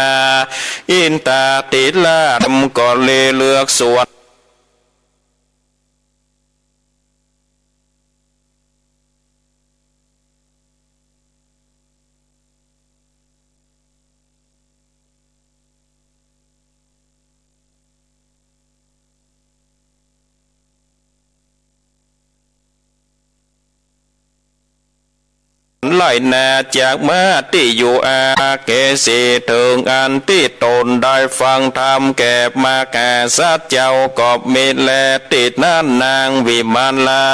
อินทาธิราช ก็เลยเลือกสวน ไล่นาจากมาตี้อยู่อาเกสี เถิงอันตี้ต๋นได้ฟังธรรมแก่มหาสัจเจ้าก็มีแล ตี้นั้นนางวิมาลา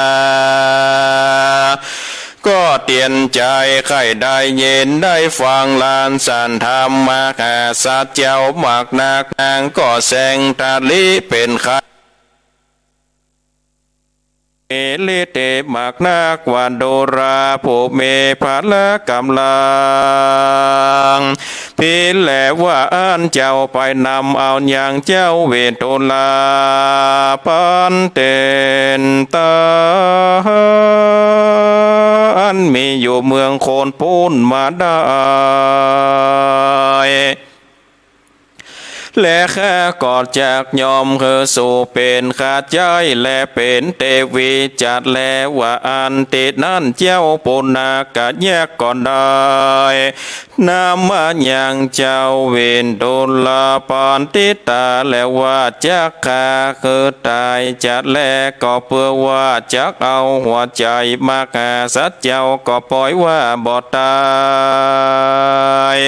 ก็เตียนใจ๋ใค่ได้ยินได้ฟังลานสันธรรมมหาสัจเจ้ามากนัก นางก็แสงทะลิเป๋นใค่ มีฤทธิ์เดชมากนักว่าดูราผู้มีพละก๋ำลัง ผิดแลว่าอั้นเจ้าไปนำเอายังเจ้าวิทุลปัณฑิตา อันมีอยู่เมืองโคนปู๊นมาได้ และข้าก็จักยอมหื้อสูเป๋นข้าใจ๊ และเป๋นเตวีจัดแล ว่าอั้นตี้นั้นเจ้าปุณณกยักษ์ก็ได้นำมายังเจ้าวิทุลปัณฑิตา และว่าจักข้าหื้อต๋ายจัดแล ก็เปื้อว่าจักเอาหัวใจ๋มหาสัจเจ้า ก็ปอยว่าบ่ต๋าย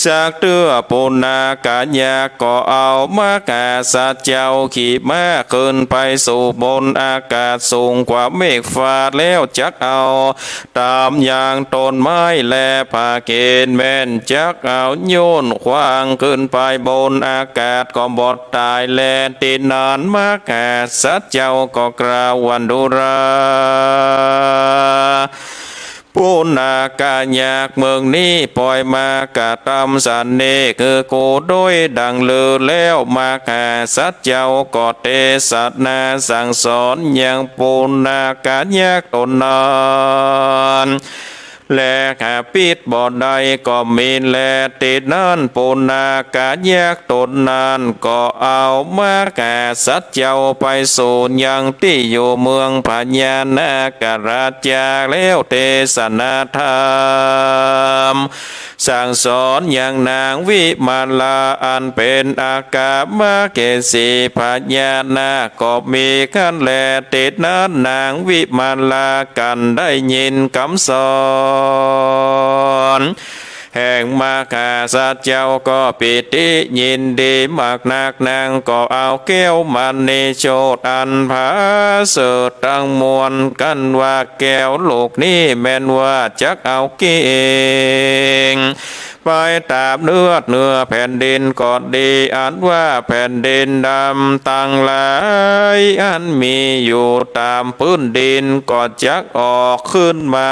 สักเตื้อ ปุณณากะยักษ์ก็เอามหาสัตว์เจ้าขี่ม้าขึ้นไปสู่บนอากาศสูงกว่าเมฆฟ้า แล้วจักเอาตามยางต้นไม้และผาเกณฑ์แม่น จักเอาโยนขว้างขึ้นไปบนอากาศก็บ่ตายแล ตี้นั้นมหาสัตว์เจ้าก็กล่าวว่า ดูรา ปุณณากะยักษ์ เมืองนี้ปอยมากระตำเสน่ห์คือกูโดยดังลือแล้ว มหาสัตว์เจ้าก็เตสนาสั่งสอนยังปุณณากะยักษ์ต๋นนั้น และหาปิดบ่ได้ก็มีแล ตี้นั้นปุณณากะยักษ์ต๋นนั้นก็เอามหาสัตว์เจ้าไปสู่ยังตี้อยู่เมืองพญานาคราชา แล้วเตสนาธรรมสั่งสอนยังนางวิมาลาอันเป๋นอัครมเหสีพญานาคก็มีหั้นแล ตี้นั้นนางวิมาลากั๋นได้ยินกำสอน แห่งมหาสัตว์เจ้าก็ปีติยินดีมากนัก นางก็เอาแก้วมณีโชติอันผาเสริฐตังมวล อันว่าแก้วลูกนี้แม่นว่าจักเอาเก่งไปต๋ามเนื้อเนื้อแผ่นดินก็ดี อันว่าแผ่นดินดำตังหลายอันมีอยู่ต๋ามปื้นดินก็จักออกขึ้นมา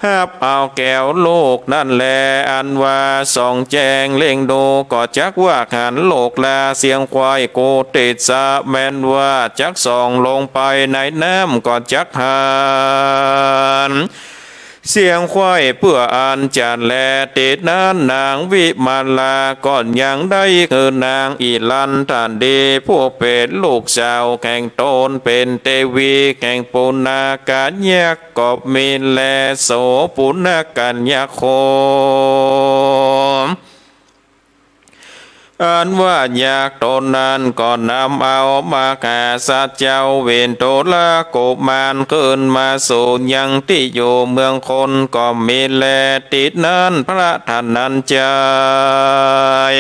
ฮับเอาแก้วลูกนั้นแล อันว่าส่องแจ้งเล็งดูก็จักว่าหันโลกลา เสียงควายโกติสะแม่นว่าจักส่องลงไปในน้ำก็จักหัน เสียงควายเปื้ออันจันแล ตี้นั้นนางวิมาลาก็ยังได้คือนางอิรันทดี ผู้เป๋นลูกสาวแห่งต๋นเป๋นเตวีแห่งปุณณากะยักษ์ ก็มีแล โส ปุณณกัญญาโค อันว่ายักษ์ต๋นนั้นก็นำเอามหาสัตว์เจ้าวิทุลกุมารขึ้นมาสู่ยังตี้อยู่เมืองคนก็มีแล ตี้นั้นพระธนัญชัย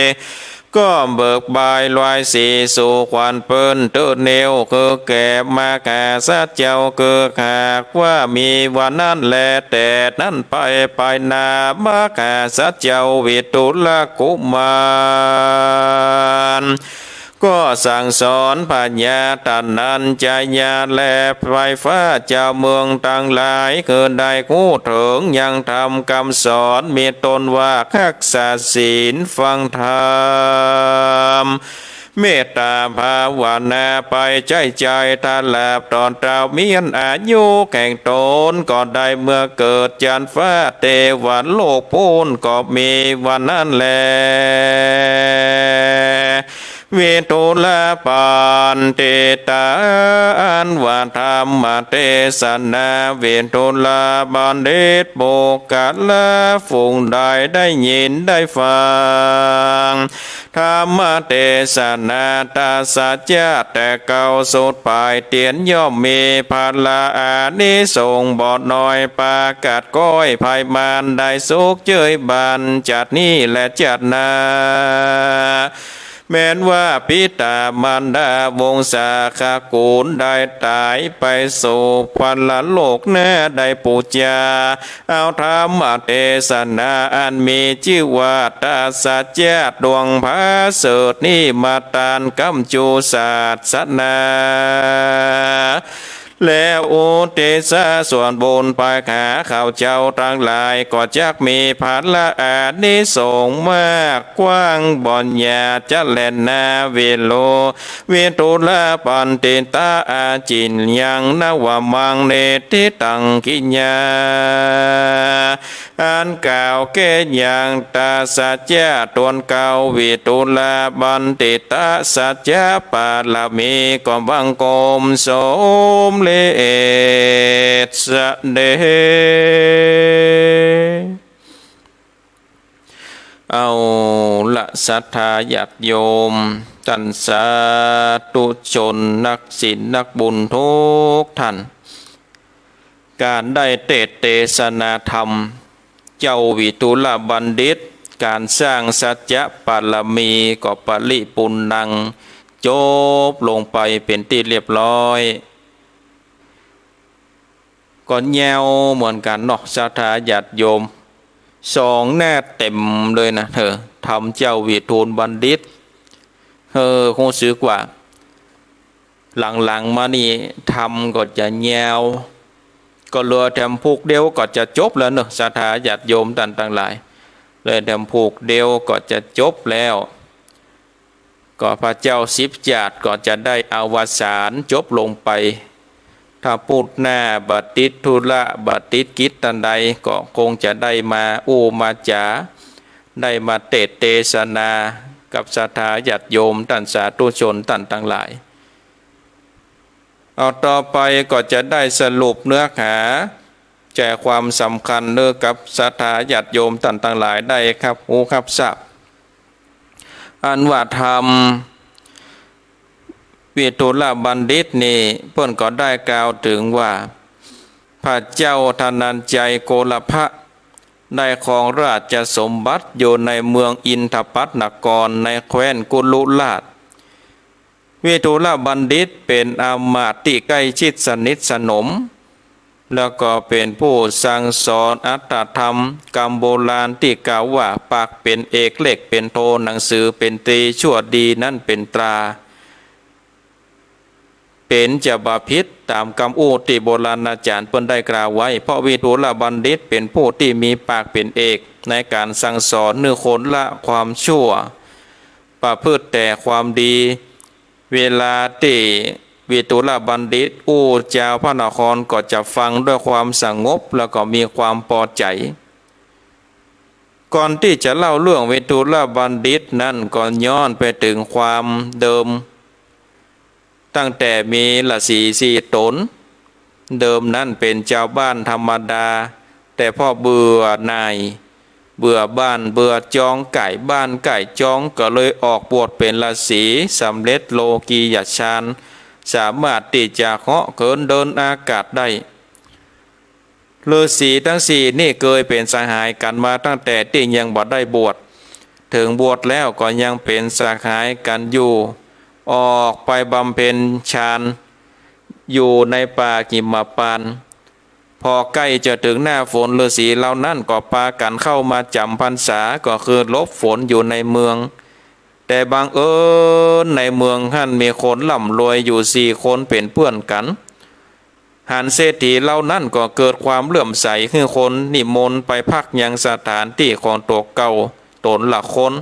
ก็เบิกบายลอยสีสู่ขวัญเปิ้นเต๊อะเนว คือแก่มหาสัตว์เจ้า คือหากว่ามีวันนั้นแล แต่นั้นไป ไปหน้ามหาสัตว์เจ้าวิทุลกุมาร ก็สั่งสอนพญาธนัญชัยและไพร่ฟ้าเจ้าเมืองตังหลาย คือได้ฮู้เถิงยังธรรมกำสอน มีต้นว่าฮักษาศีลฟังธรรม เมตตาภาวนาไปใจ๊ใจ๋ ตราบต๋อนเต้าเมียนอายุแห่งต๋น ก็ได้เมื่อเกิดจันทร์ฟ้าเตวันโลกปู้น ก็มีวันนั้นแล วิทุลปัณฑิตา อันว่าธรรมเตสนา วิทุลบัณฑิตปุคคละ ฝูงใดได้ยินได้ฟัง ธรรมเตสนาตรัสจะแต่เก๊าสุดปลายเตียน ย่อมมีผละอานิสงส์บ่น้อย ปากัดก้อยภัยมารได้สุขเจยบัน จัดนี้และจัดหน้า แม้นว่าปิตามารดาวงศาคกูลได้ต๋ายไปสู่พรหมโลกหน้า ได้ปู๋จา เอาธรรมเตสนาอันมีจื้อว่าตรัสจะดวงผาเสริฐนี้มาตานกำจูศาสนา แล้วอุทิศส่วนบุญไปหาข้าเจ้าตังหลาย ก็จักมีผละอานิสงส์มากกว้างบ่อย่าจะแล่นนา วิโล วิทุลปัณฑิตา อาจินยังนวมัง เนติตังกิญญา อันกล่าวแก้ยังตรัสจะตนเก๊า วิทุลบัณฑิตา สัจจะปารมีก็บังคมสมเร็จเสด็จ เอาละศรัทธาญาติโยม ต้านสาธุชนนักศีลนักบุญทุกท่าน ก๋านได้เตสน์เตสนาธรรม เจ้าวิทุลบัณฑิต ก๋านสร้างสัจจะปารมีก็ปริปุณณัง จบลงไปเป๋นตี้เรียบร้อย ก็ยาวเหมือนกั๋นเนาะ ศรัทธาญาติโยม สองหน้าเต็มเลยนะ เออ ธรรมเจ้าวิทูลบัณฑิต เออ ฮู้สึกว่า หลังๆ มานี่ธรรมก็จะยาว ก็เหลือแถมผูกเดียวก็จะจบแล้วเนาะ ศรัทธาญาติโยมต้านตังหลาย เหลือแถมผูกเดียวก็จะจบแล้ว ก็พระเจ้าสิบจาติก็จะได้อวสานจบลงไป ถ้าปู้ดหน้าบ่ติดธุระ บ่ติดกิจอันใด ก็คงจะได้มาอู้มาจ๋า ได้มาเตสน์เตสนากับศรัทธาญาติโยมต้านสาธุชนต้านตังหลาย เอา ต่อไปก็จะได้สรุปเนื้อหา ใจความสำคัญหื้อกับศรัทธาญาติโยมต้านตังหลายได้ฮับฮู้ฮับทราบ อันว่าธรรมวิทูลบัณฑิตนี่ เปิ้นก็ได้กล่าวเถิงว่า พระเจ้าธนัญชัยโกลภะ ได้ครองราชสมบัติอยู่ในเมืองอินทปัตนคร ในแคว้นกุรุราช วิทูลบัณฑิตเป๋นอำมาตย์ตี้ใก้ชิดสนิทสนม แล้วก็เป๋นผู้สั่งสอนอัตถธรรม กำโบราณตี้กล่าวว่า ปากเป๋นเอก เลขเป๋นโท หนังสือเป๋นตรี ชั่วดีนั้นเป๋นตรา เป๋นจะบ่ผิดต๋ามกำอู้ตี้โบราณาจ๋ารย์เปิ้นได้กล่าวไว้ เพราะวิทูลบัณฑิตเป๋นผู้ตี้มีปากเป๋นเอกในก๋านสั่งสอนหื้อคนละความชั่ว ประพฤติแต่ความดี เวลาตี้วิทูลบัณฑิตอู้จาวพระนครก็จะฟังด้วยความสงบ แล้วก็มีความปอใจ๋ ก่อนตี้จะเล่าเรื่องวิทูลบัณฑิตนั้นก็ย้อนไปเถิงความเดิม ตั้งแต่มีฤๅษีสี่ต๋น เดิมนั้นเป๋นจาวบ้านธรรมดา แต่เพราะเบื่อหน่าย เบื่อบ้านเบื่อจอง ใก้บ้านใก้จอง ก็เลยออกบวชเป๋นฤๅษี สำเร็จโลกียฌาน สามารถตี้จะเหาะเหินเดินอากาศได้ ฤๅษีตังสี่นี่เกยเป๋นสหายกั๋นมาตั้งแต่ตี้ยังบ่ได้บวช เถิงบวชแล้วก็ยังเป๋นสหายกั๋นอยู่ ออกไปบำเพ็ญฌานอยู่ในป่าหิมพานต์ พอใก้จะเถิงหน้าฝน ฤๅษีเหล่านั้นก็ปากั๋นเข้ามาจ๋ำพรรษา ก็คือหลบฝนอยู่ในเมือง แต่บังเอิญในเมืองหั้นมีคนร่ำรวยอยู่สี่คนเป๋นเปื้อนกั๋น หันเศรษฐีเหล่านั้นก็เกิดความเลื่อมใส หื้อคนนิมนต์ไปพักยังสถานตี้ของตั๋วเก่าต๋นละคน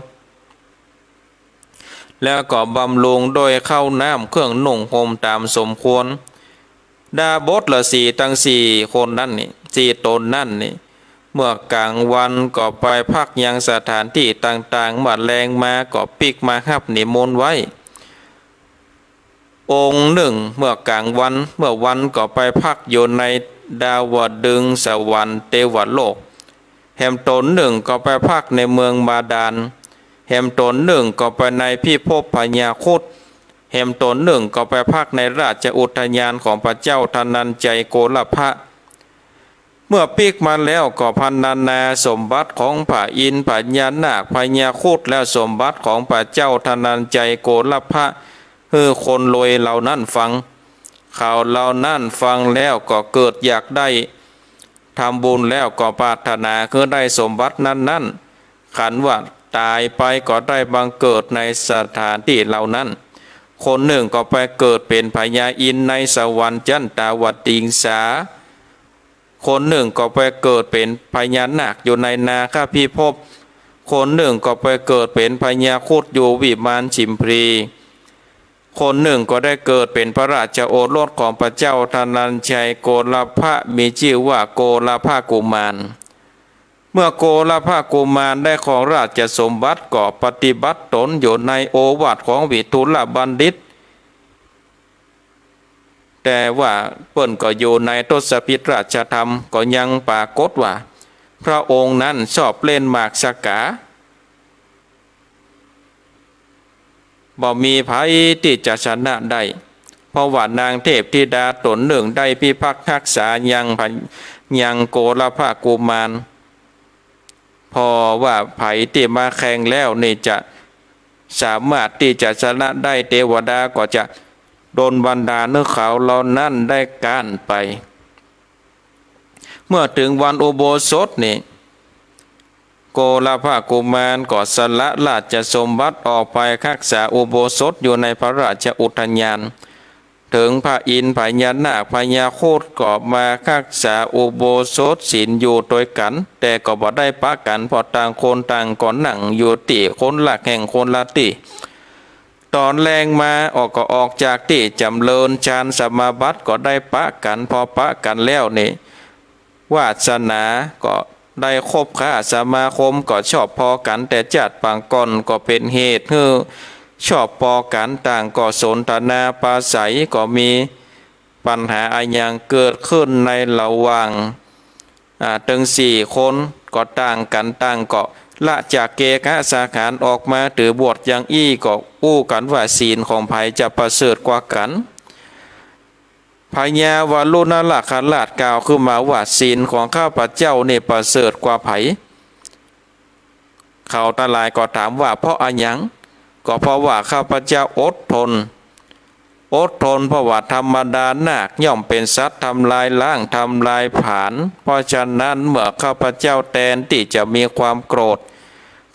แล้วก็บำรุงด้วยข้าวน้ำเครื่องนุ่งห่มต๋ามสมควร ดาบสฤๅษีตังสี่คนนั้นนี่ สี่ต๋นนั้นนี่ เมื่อกล๋างวันก็ไปพักยังสถานตี้ต่างๆ เมื่อแลงมาก็ปิ๊กมาฮับนิมนต์ไว้ องค์นึ่งเมื่อกล๋างวัน เมื่อวันก็ไปพักอยู่ในดาวดึงสวรรค์เตวโลก แหมต๋นนึ่งก็ไปพักในเมืองบาดาล แหมต๋นนึ่งก็ไปในพิภพพญาครุฑ แหมต๋นนึ่งก็ไปพักในราชอุทยานของพระเจ้าธนัญชัยโกลภะ เมื่อปิ๊กมาแล้วก็พรรณนาสมบัติของพระอินทร์ พญานาค พญาครุฑ และสมบัติของพระเจ้าธนัญชัยโกลภะ หื้อคนรวยเหล่านั้นฟัง เขาเหล่านั้นฟังแล้วก็เกิดอยากได้ ทำบุญแล้วก็ปรารถนาหื้อได้สมบัตินั้นๆ ขันว่าต๋ายไปก็ได้บังเกิดในสถานตี้เหล่านั้น คนนึ่งก็ไปเกิดเป๋นพญาอินทร์ในสวรรค์จั๊นตาวติงสา คนนึ่งก็ไปเกิดเป๋นพญานาคอยู่ในนาคพิภพ คนนึ่งก็ไปเกิดเป๋นพญาครุฑอยู่วิมานฉิมพลี คนนึ่งก็ได้เกิดเป๋นพระราชโอรสของพระเจ้าธนัญชัยโกลภะ มีจื้อว่าโกลภกุมาร เมื่อโกลภกุมารได้ครองราชสมบัติก็ปฏิบัติต๋นอยู่ในโอวาทของวิทูลบัณฑิต แต่ว่าเปิ้นก็อยู่ในทศพิธราชธรรม ก็ยังปรากฏว่า พระองค์นั้นชอบเล่นหมากสกา บ่มีใผตี้จะชนะได้ เพราะว่านางเทพธิดาต๋นนึ่งได้พิพักษ์ฮักษายังพะ ยังโกลภกุมาร เพราะว่าใผตี้มาแข่งแล้วนี่จะสามารถตี้จะชนะได้ เตวดาก็จะดลบันดาลหื้อเขาเหล่านั้นได้ก๊านไป เมื่อเถิงวันอุโบสถนี่ โกลภกุมารก็สละราชสมบัติออกไปฮักษาอุโบสถอยู่ในพระราชอุทยาน เถิงพระอินทร์ พญานาค พญาครุฑก็มาฮักษาอุโบสถศีลอยู่ตวยกั๋น แต่ก็บ่ได้ปะกั๋น เพราะต่างคนต่างก็นั่งอยู่ตี้คนละแห่งคนละตี้ ต๋อนแลงมาออกก็ออกจากตี้จ๋ำเริญฌานสมาบัติก็ได้ปะกั๋น พอปะกั๋นแล้วนี่ วาสนาก็ได้คบค้าสมาคมก็ชอบปอกั๋นแต่จาติปางก่อน ก็เป๋นเหตุหื้อชอบปอกั๋น ต่างก็สนทนาปราศรัย ก็มีปัญหาอะหยังเกิดขึ้นในระหว่าง อ่า ตึงสี่คนก็ต่างกั๋น ต่างก็ละจากเกหสถานออกมาถือบวชอย่างอี้ ก็อู้กั๋นว่าศีลของใผจะประเสริฐกว่ากั๋น พญาวรุณนาคราชกล่าวขึ้นมาว่า ศีลของข้าพเจ้านี่ประเสริฐกว่าใผ เขาตังหลายก็ถามว่า เพราะอะหยัง ก็เพราะว่าข้าพเจ้าอดทน อดทน เพราะว่าธรรมดานาคย่อมเป๋นสัตว์ทำลายล้างทำลายผลาญ เพราะฉะนั้นเมื่อข้าพเจ้าแตนตี้จะมีความโกรธ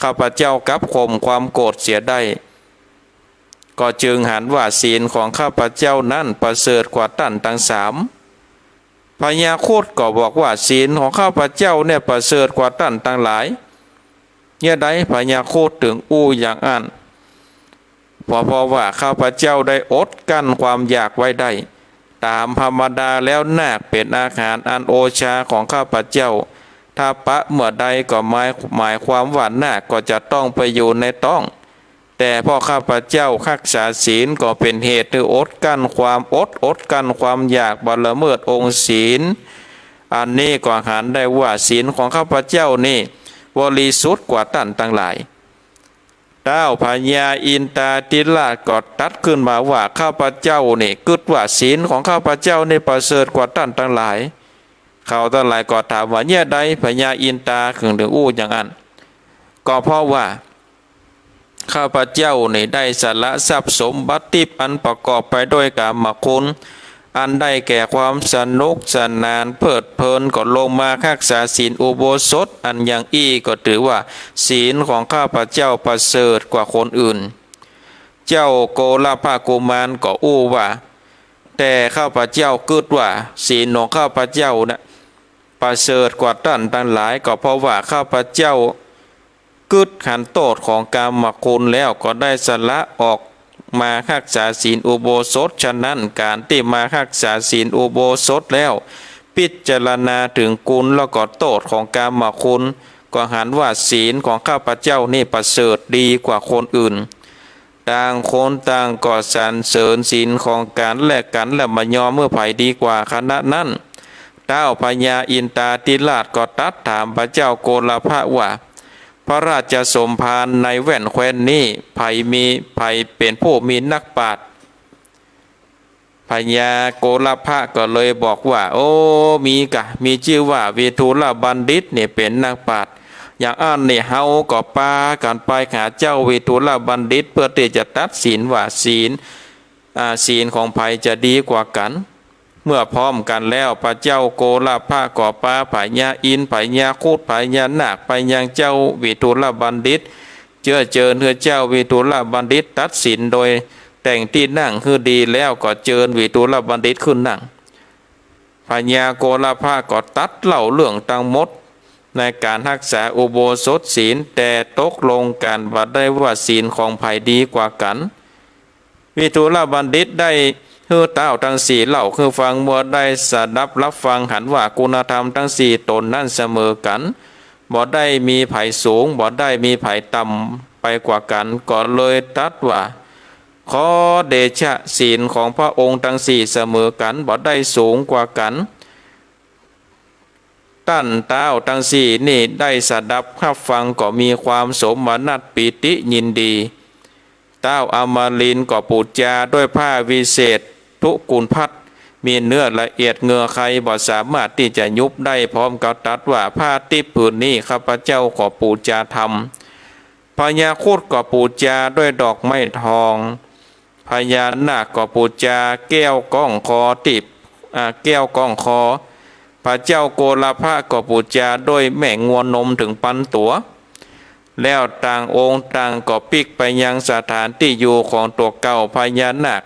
ข้าพเจ้ากลับข่มความโกรธเสียได้ ก็จึงหันว่าศีลของข้าพเจ้านั้นประเสริฐกว่าต้านตังสาม พญาครุฑก็บอกว่า ศีลของข้าพเจ้าเนี่ยประเสริฐกว่าต้านตังหลาย เยียะใดพญาครุฑเถิงอู้อย่างอั้น เพราะ เพราะว่าข้าพเจ้าได้อดกั้นความอยากไว้ได้ ต๋ามธรรมดาแล้วนาคเป๋นอาหารอันโอชาของข้าพเจ้า ถ้าปะเมื่อใดก็หมาย หมายความว่านาคก็จะต้องไปอยู่ในต๊อง แต่เพราะข้าพเจ้าฮักษาศีลก็เป๋นเหตุหื้ออดกั้นความอด อดกั้นความอยากบ่ละเมิดองค์ศีล อันนี้ก็หันได้ว่าศีลของข้าพเจ้านี่บริสุทธิ์กว่าต้านตังหลาย ต้าวพญาอินตาธิราชก็ตรัสขึ้นมาว่า ข้าพเจ้านี่กึ๊ดว่าศีลของข้าพเจ้านี่ประเสริฐกว่าต้านตังหลาย เขาตังหลายก็ถามว่า เยียะใดพญาอินตาเถิงอู้อย่างอั้น ก็เพราะว่า ข้าพเจ้านี่ได้สละทรัพย์สมบัติทิพย์อันประกอบไปด้วยกามคุณ อันได้แก่ความสนุกสนานเพลิดเพลิน ก็ลงมาฮักษาศีลอุโบสถ อันอย่างอี้ก็ถือว่าศีลของข้าพเจ้าประเสริฐกว่าคนอื่น เจ้าโกลภกุมารก็อู้ว่า แต่ข้าพเจ้ากึ๊ดว่าศีลของข้าพเจ้านะประเสริฐกว่าต้านตังหลาย ก็เพราะว่าข้าพเจ้ากึ๊ดหันโต้ษของกามคุณแล้วก็ได้สละออกมาฮักษาศีลอุโบสถ ฉะนั้นก๋านตี้มาฮักษาศีลอุโบสถแล้ว พิจารณาเถิงคุณแล้วก็โต้ษของกามคุณ ก็หันว่าศีลของข้าพเจ้านี่ประเสริฐดีกว่าคนอื่น ต่างคนต่างก็สรรเสริญศีลของกั๋นและกั๋น และบ่ยอมหื้อใผดีกว่า ขณะนั้น ต้าวพญาอินตาธิราชก็ตรัสถามพระเจ้าโกลภะว่า พระราชสมภารในแว่นแคว้นนี้ ใผมี ใผเป๋นผู้มีนักปราชญ์ พญาโกลภะก็เลยบอกว่า โอ้ มีก่ะ มีจื้อว่าวิทูลบัณฑิตนี่เป๋นนักปราชญ์ อย่างอั้นนี่เฮาก็ปากั๋นไปหาเจ้าวิทูลบัณฑิต เพื่อตี้จะตัดสินว่าศีล อ่า ศีลของใผจะดีกว่ากั๋น เมื่อพร้อมกั๋นแล้ว พระเจ้าโกลภะก็ปาพญาอินทร์ พญาครุฑ พญานาค ไปยังเจ้าวิทูลบัณฑิต เจื้อเจิญหื้อเจ้าวิทูลบัณฑิตตัดสิน โดยแต่งตี้นั่งหื้อดีแล้วก็เจิญวิทูลบัณฑิตขึ้นนั่ง พญาโกลภะก็ตรัสเล่าเรื่องตังหมดในก๋านฮักษาอุโบสถศีล แต่ตกลงกั๋นบ่ได้ว่าศีลของใผดีกว่ากั๋น วิทูลบัณฑิตได้หื้อต้าวตังสี่เล่าหื้อฟัง เมื่อได้สดับฮับฟังหันว่าคุณธรรมตังสี่ต๋นนั้นเสมอกั๋น บ่ได้มีใผสูง บ่ได้มีใผต่ำไปกว่ากั๋น ก็เลยตรัสว่า ขอเดชะ ศีลของพระองค์ตังสี่เสมอกั๋น บ่ได้สูงกว่ากั๋น ต้านต้าวตังสี่นี่ได้สดับฮับฟังก็มีความสมนัสปีติยินดี ต้าวอมรินทร์ก็ปู๋จาด้วยผ้าวิเศษทุกุลพัสตร์ มีเนื้อละเอียดเหงื่อใคบ่สามารถตี้จะยุบได้ พร้อมกับตรัสว่า ผ้าติ๊บผืนนี้ข้าพเจ้าก็ปู๋จาธรรม พญาครุฑก็ปู๋จาด้วยดอกไม้ทอง พญานาคก็ปู๋จาแก้วก้องคอติ๊บ อ่า แก้วก้องคอ พระเจ้าโกลาภะก็ปู๋จาด้วยแม่งัวนมเถิงปันตั๋ว แล้วต่างองค์ต่างก็ปิ๊กไปยังสถานตี้อยู่ของตั๋วเก่า พญานาค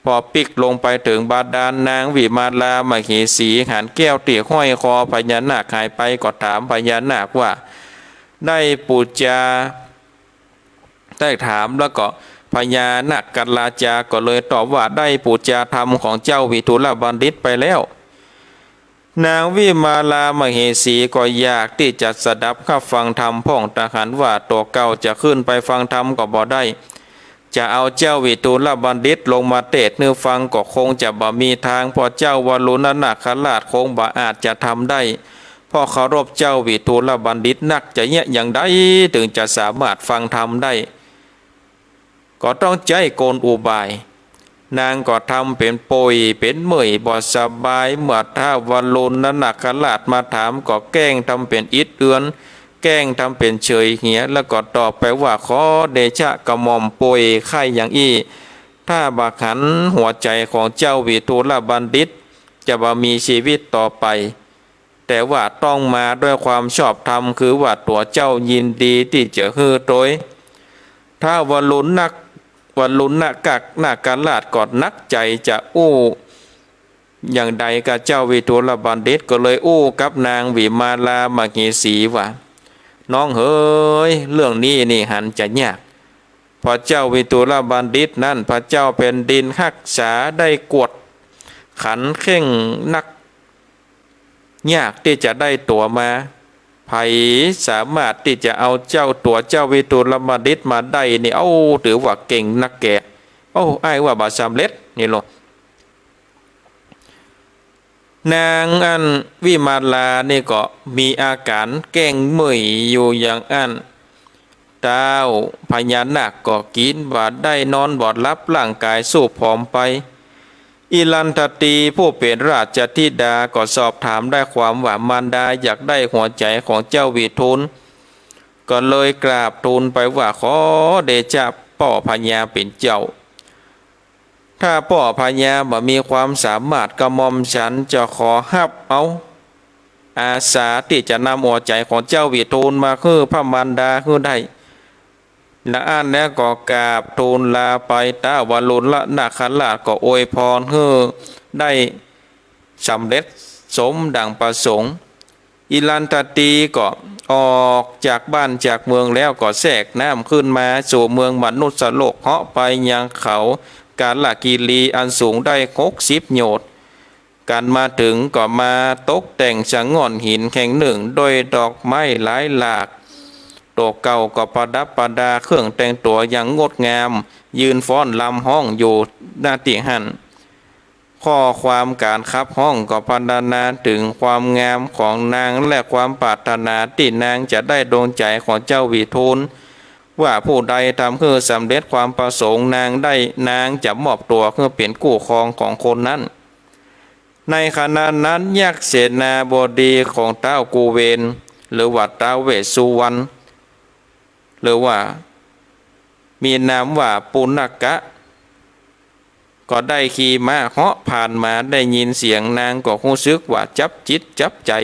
พอปิ๊กลงไปเถิงบาดาล นางวิมาลามเหสีหันแก้วตี้ห้อยคอพญานาคหายไป ก็ถามพญานาคว่า ได้ปู๋จา ได้ถาม แล้วก็พญานาคราชาก็เลยตอบว่า ได้ปู๋จาธรรมของเจ้าวิทูลบัณฑิตไปแล้ว นางวิมาลามเหสีก็อยากตี้จะสดับฮับฟังธรรมพ่อง แต่หันว่าตั๋วเก่าจะขึ้นไปฟังธรรมก็บ่ได้ จะเอาเจ้าวิทูลบัณฑิตลงมาเตศน์หื้อฟังก็คงจะบ่มีทาง เพราะเจ้าวรุณนาคราชคงบ่อาจจะทำได้ เพราะเคารพเจ้าวิทูลบัณฑิตนัก จะเยียะอย่างใดเถิงจะสามารถฟังธรรมได้ ก็ต้องใจ๊กลอุบาย นางก็ทำเป๋นป่วยเป๋นเมื่อยบ่สบาย เมื่อท้าววรุณนาคราชมาถามก็แกล้งทำเป๋นอิดอวน แกล้งทำเป๋นเฉยเหีย แล้วก็ตอบไปว่า ขอเดชะกระหม่อมป่วยไข้อย่างอี้ ถ้าบ่หันหัวใจ๋ของเจ้าวิทูลบัณฑิต จะบ่มีชีวิตต่อไป แต่ว่าต้องมาด้วยความชอบธรรม คือว่าตั๋วเจ้ายินดีตี้จะหื้อตวย ท้าววรุณนัก วรุณนาคราชก็หนักใจ๋จะอู้อย่างใดกับเจ้าวิทูลบัณฑิต ก็เลยอู้กับนางวิมาลามเหสีว่า น้องเหย เรื่องนี้นี่หันจะยาก เพราะเจ้าวิทูลบัณฑิตนั้น พระเจ้าแผ่นดินฮักษาได้กวดขันเคร่งนัก ยากตี้จะได้ตั๋วมา ใผสามารถตี้จะเอาเจ้าตั๋วเจ้าวิทูลบัณฑิตมาได้นี่ เอ้า ถือว่าเก่งนักแก่ เอ้า อ้ายว่าบ่สำเร็จนี่โล นางอันวิมาลานี่ก็มีอาก๋านแกล้งเมื่อยอยู่อย่างอั้น ท้าวพญานาคก็กิ๋นบ่ได้นอนบ่หลับ ร่างก๋ายซูบผอมไป อิรันทตีผู้เป๋นราชธิดาก็สอบถามได้ความว่ามารดาอยากได้หัวใจ๋ของเจ้าวิทูล ก็เลยกราบทูลไปว่า ขอเดชะป้อพญาเป๋นเจ้า ถ้าป้อพญาบ่มีความสามารถ กระหม่อมฉันจะขอฮับเอาอาสาตี้จะนำหัวใจ๋ของเจ้าวิทูลมาหื้อพระมารดาหื้อได้ ละอั้นแล้วก็กราบทูลลาไป ท้าววรุณนาคราชก็อวยพรหื้อได้สำเร็จสมดังประสงค์ อิรันทตีก็ออกจากบ้านจากเมืองแล้วก็แทรกน้ำขึ้นมาสู่เมืองมนุษย์โลก เหาะไปยังเขากาลกิรีอันสูงได้หกสิบโยชน์ กันมาเถิงก็มาตกแต่งสะง่อนหินแห่งหนึ่งด้วยดอกไม้หลายหลาก ตั๋วเก่าก็ประดับประดาเครื่องแต่งตั๋วอย่างงดงาม ยืนฟ้อนรำฮ้องอยู่ ณ ตี้หั้น ข้อความก๋านขับฮ้องก็พรรณนาเถิงความงามของนางและความปรารถนาตี้นางจะได้ดวงใจ๋ของเจ้าวิทูล ว่าผู้ใดทำหื้อสำเร็จความประสงค์นางได้ นางจะมอบตั๋วหื้อเป๋นกู้ครองของคนนั้น ในขณะนั้นยักษ์เสนาบดีของท้าวกุเวน หรือว่าท้าวเวสสุวรรณ หรือว่ามีนามว่าปุณกะ ก็ได้ขี่ม้าเหาะผ่านมา ได้ยินเสียงนางก็ฮู้สึกว่าจับจิตจับใจ๋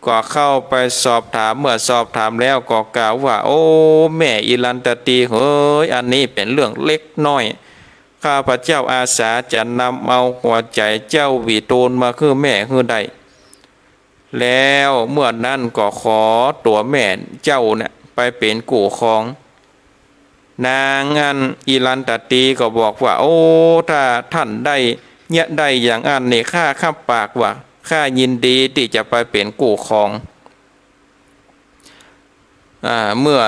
ก็เข้าไปสอบถาม เมื่อสอบถามแล้วก็กล่าวว่า โอ้ แม่อิรันทตีเหย อันนี้เป๋นเรื่องเล็กน้อย ข้าพเจ้าอาสาจะนำเอาหัวใจ๋เจ้าวิทูลมาหื้อแม่หื้อได้ แล้วเมื่อนั้นก็ขอตั๋วแม่เจ้าเนี่ยไปเป๋นกู้ครอง นางอันอิรันทตีก็บอกว่า โอ้ ถ้าท่านได้เยียะได้อย่างอั้นนี่ ข้าฮับปากว่าข้ายินดีตี้จะไปเป๋นกู้ครอง อ่า เมื่อ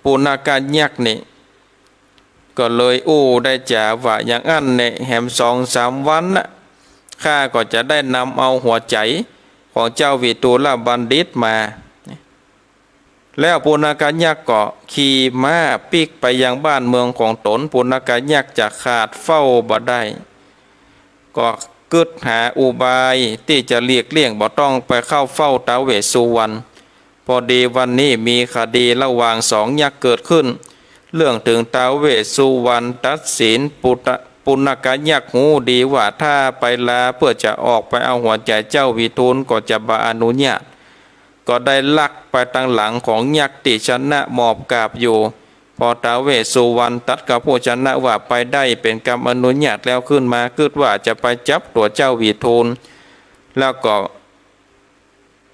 ปุณกะยักษ์นี่ ก็เลยอู้ได้จ๋าว่า อย่างอั้นแหละ แหมสองสามวันน่ะ ข้าก็จะได้นำเอาหัวใจ๋ของเจ้าวิทูลบัณฑิตมา แล้วปุณกะยักษ์ก็ขี่ม้าปิ๊กไปยังบ้านเมืองของตน ปุณกะยักษ์จะขาดเฝ้าบ่ได้ ก็ กึ๊ดหาอุบายตี้จะหลีกเลี่ยงบ่ต้องไปเข้าเฝ้าท้าวเวสสุวรรณ พอดีวันนี้มีคดีระหว่างสองยักษ์เกิดขึ้น เรื่องตึงท้าวเวสสุวรรณตัดสิน ปุตตะ ปุณกยักษ์ฮู้ดีว่าถ้าไปลาเปื้อจะออกไปเอาหัวใจ๋เจ้าวิทูลก็จะบ่อนุญาต ก็ได้ลักไปตางหลังของยักษ์ตี้ชนะหมอบกราบอยู่ พอท้าวเวสสุวรรณตรัสกับผู้ชนะว่าไปได้เป๋นกำอนุญาตแล้วขึ้นมา กึ๊ดว่าจะไปจับตั๋วเจ้าวิทูล แล้วก็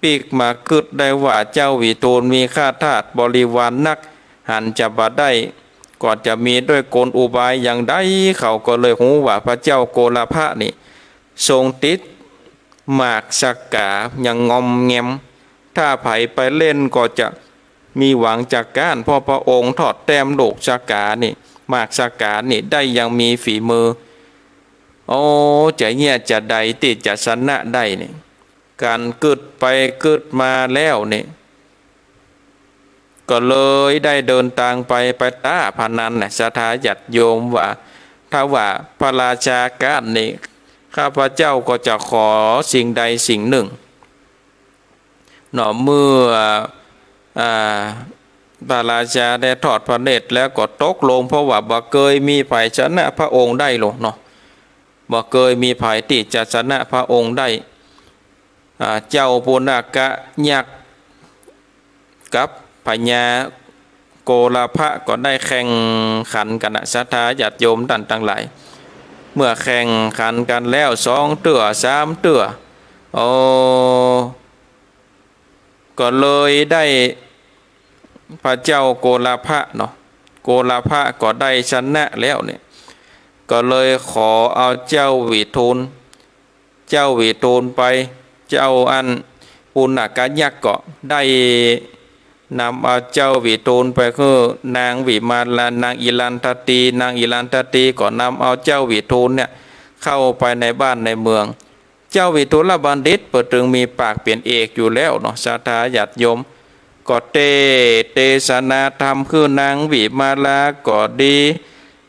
ปิ๊กมากึ๊ดได้ว่าเจ้าวิทูลมีข้าทาสบริวารนัก หันจะบ่ได้ ก็จะมีด้วยกลอุบายอย่างใด เขาก็เลยฮู้ว่าพระเจ้าโกรภะนี่ ทรงติดหมากสกายังงอมแงม ถ้าใผไปเล่นก็จะมีหวังจะก๊าน เพราะพระองค์ทอดแต้มลูกสกานี่ หมากสกานี่ได้อย่างมีฝีมือ โอ้ จะเยียะจะใดตี้จะชนะได้นี่ กั๋นกึ๊ดไปกึ๊ดมาแล้วนี่ ก็เลยได้เดินตางไป ไปต๊าพนันแหละ ศรัทธาญาติโยม ว่าถ้าว่าพระราชาก๊านนี่ ข้าพเจ้าก็จะขอสิ่งใดสิ่งนึ่ง เนาะ เมื่อ อ่า พระราชาได้ทอดพระเนตรแล้วก็ตกลง เพราะว่าบ่เกยมีใผชนะพระองค์ได้หรอกเนาะ บ่เกยมีใผตี้จะชนะพระองค์ได้ อ่า เจ้าปุณกยักษ์กับพญาโกรภะก็ได้แข่งขันกั๋นนะ ศรัทธาญาติโยมต้านตังหลาย เมื่อแข่งขันกั๋นแล้วสองเตื้อสามเตื้อ โอ้ ก็เลยได้พระเจ้าโกรภะเนาะ โกรภะก็ได้ชนะแล้วเนี่ย ก็เลยขอเอาเจ้าวิทูล เจ้าวิทูลไป เจ้าอันปุณกยักษ์ก็ได้นำเอาเจ้าวิทูลไปหื้อนางวิมาลา นางอิรันทตี นางอิรันทตีก็นำเอาเจ้าวิทูลเนี่ยเข้าไปในบ้านในเมือง เจ้าวิทูลบัณฑิตเปิ้นตึงมีปากเป๋นเอกอยู่แล้วเนาะ ศรัทธาญาติโยม ก็เตสน์เตสนาธรรมหื้อนางวิมาลาก็ดี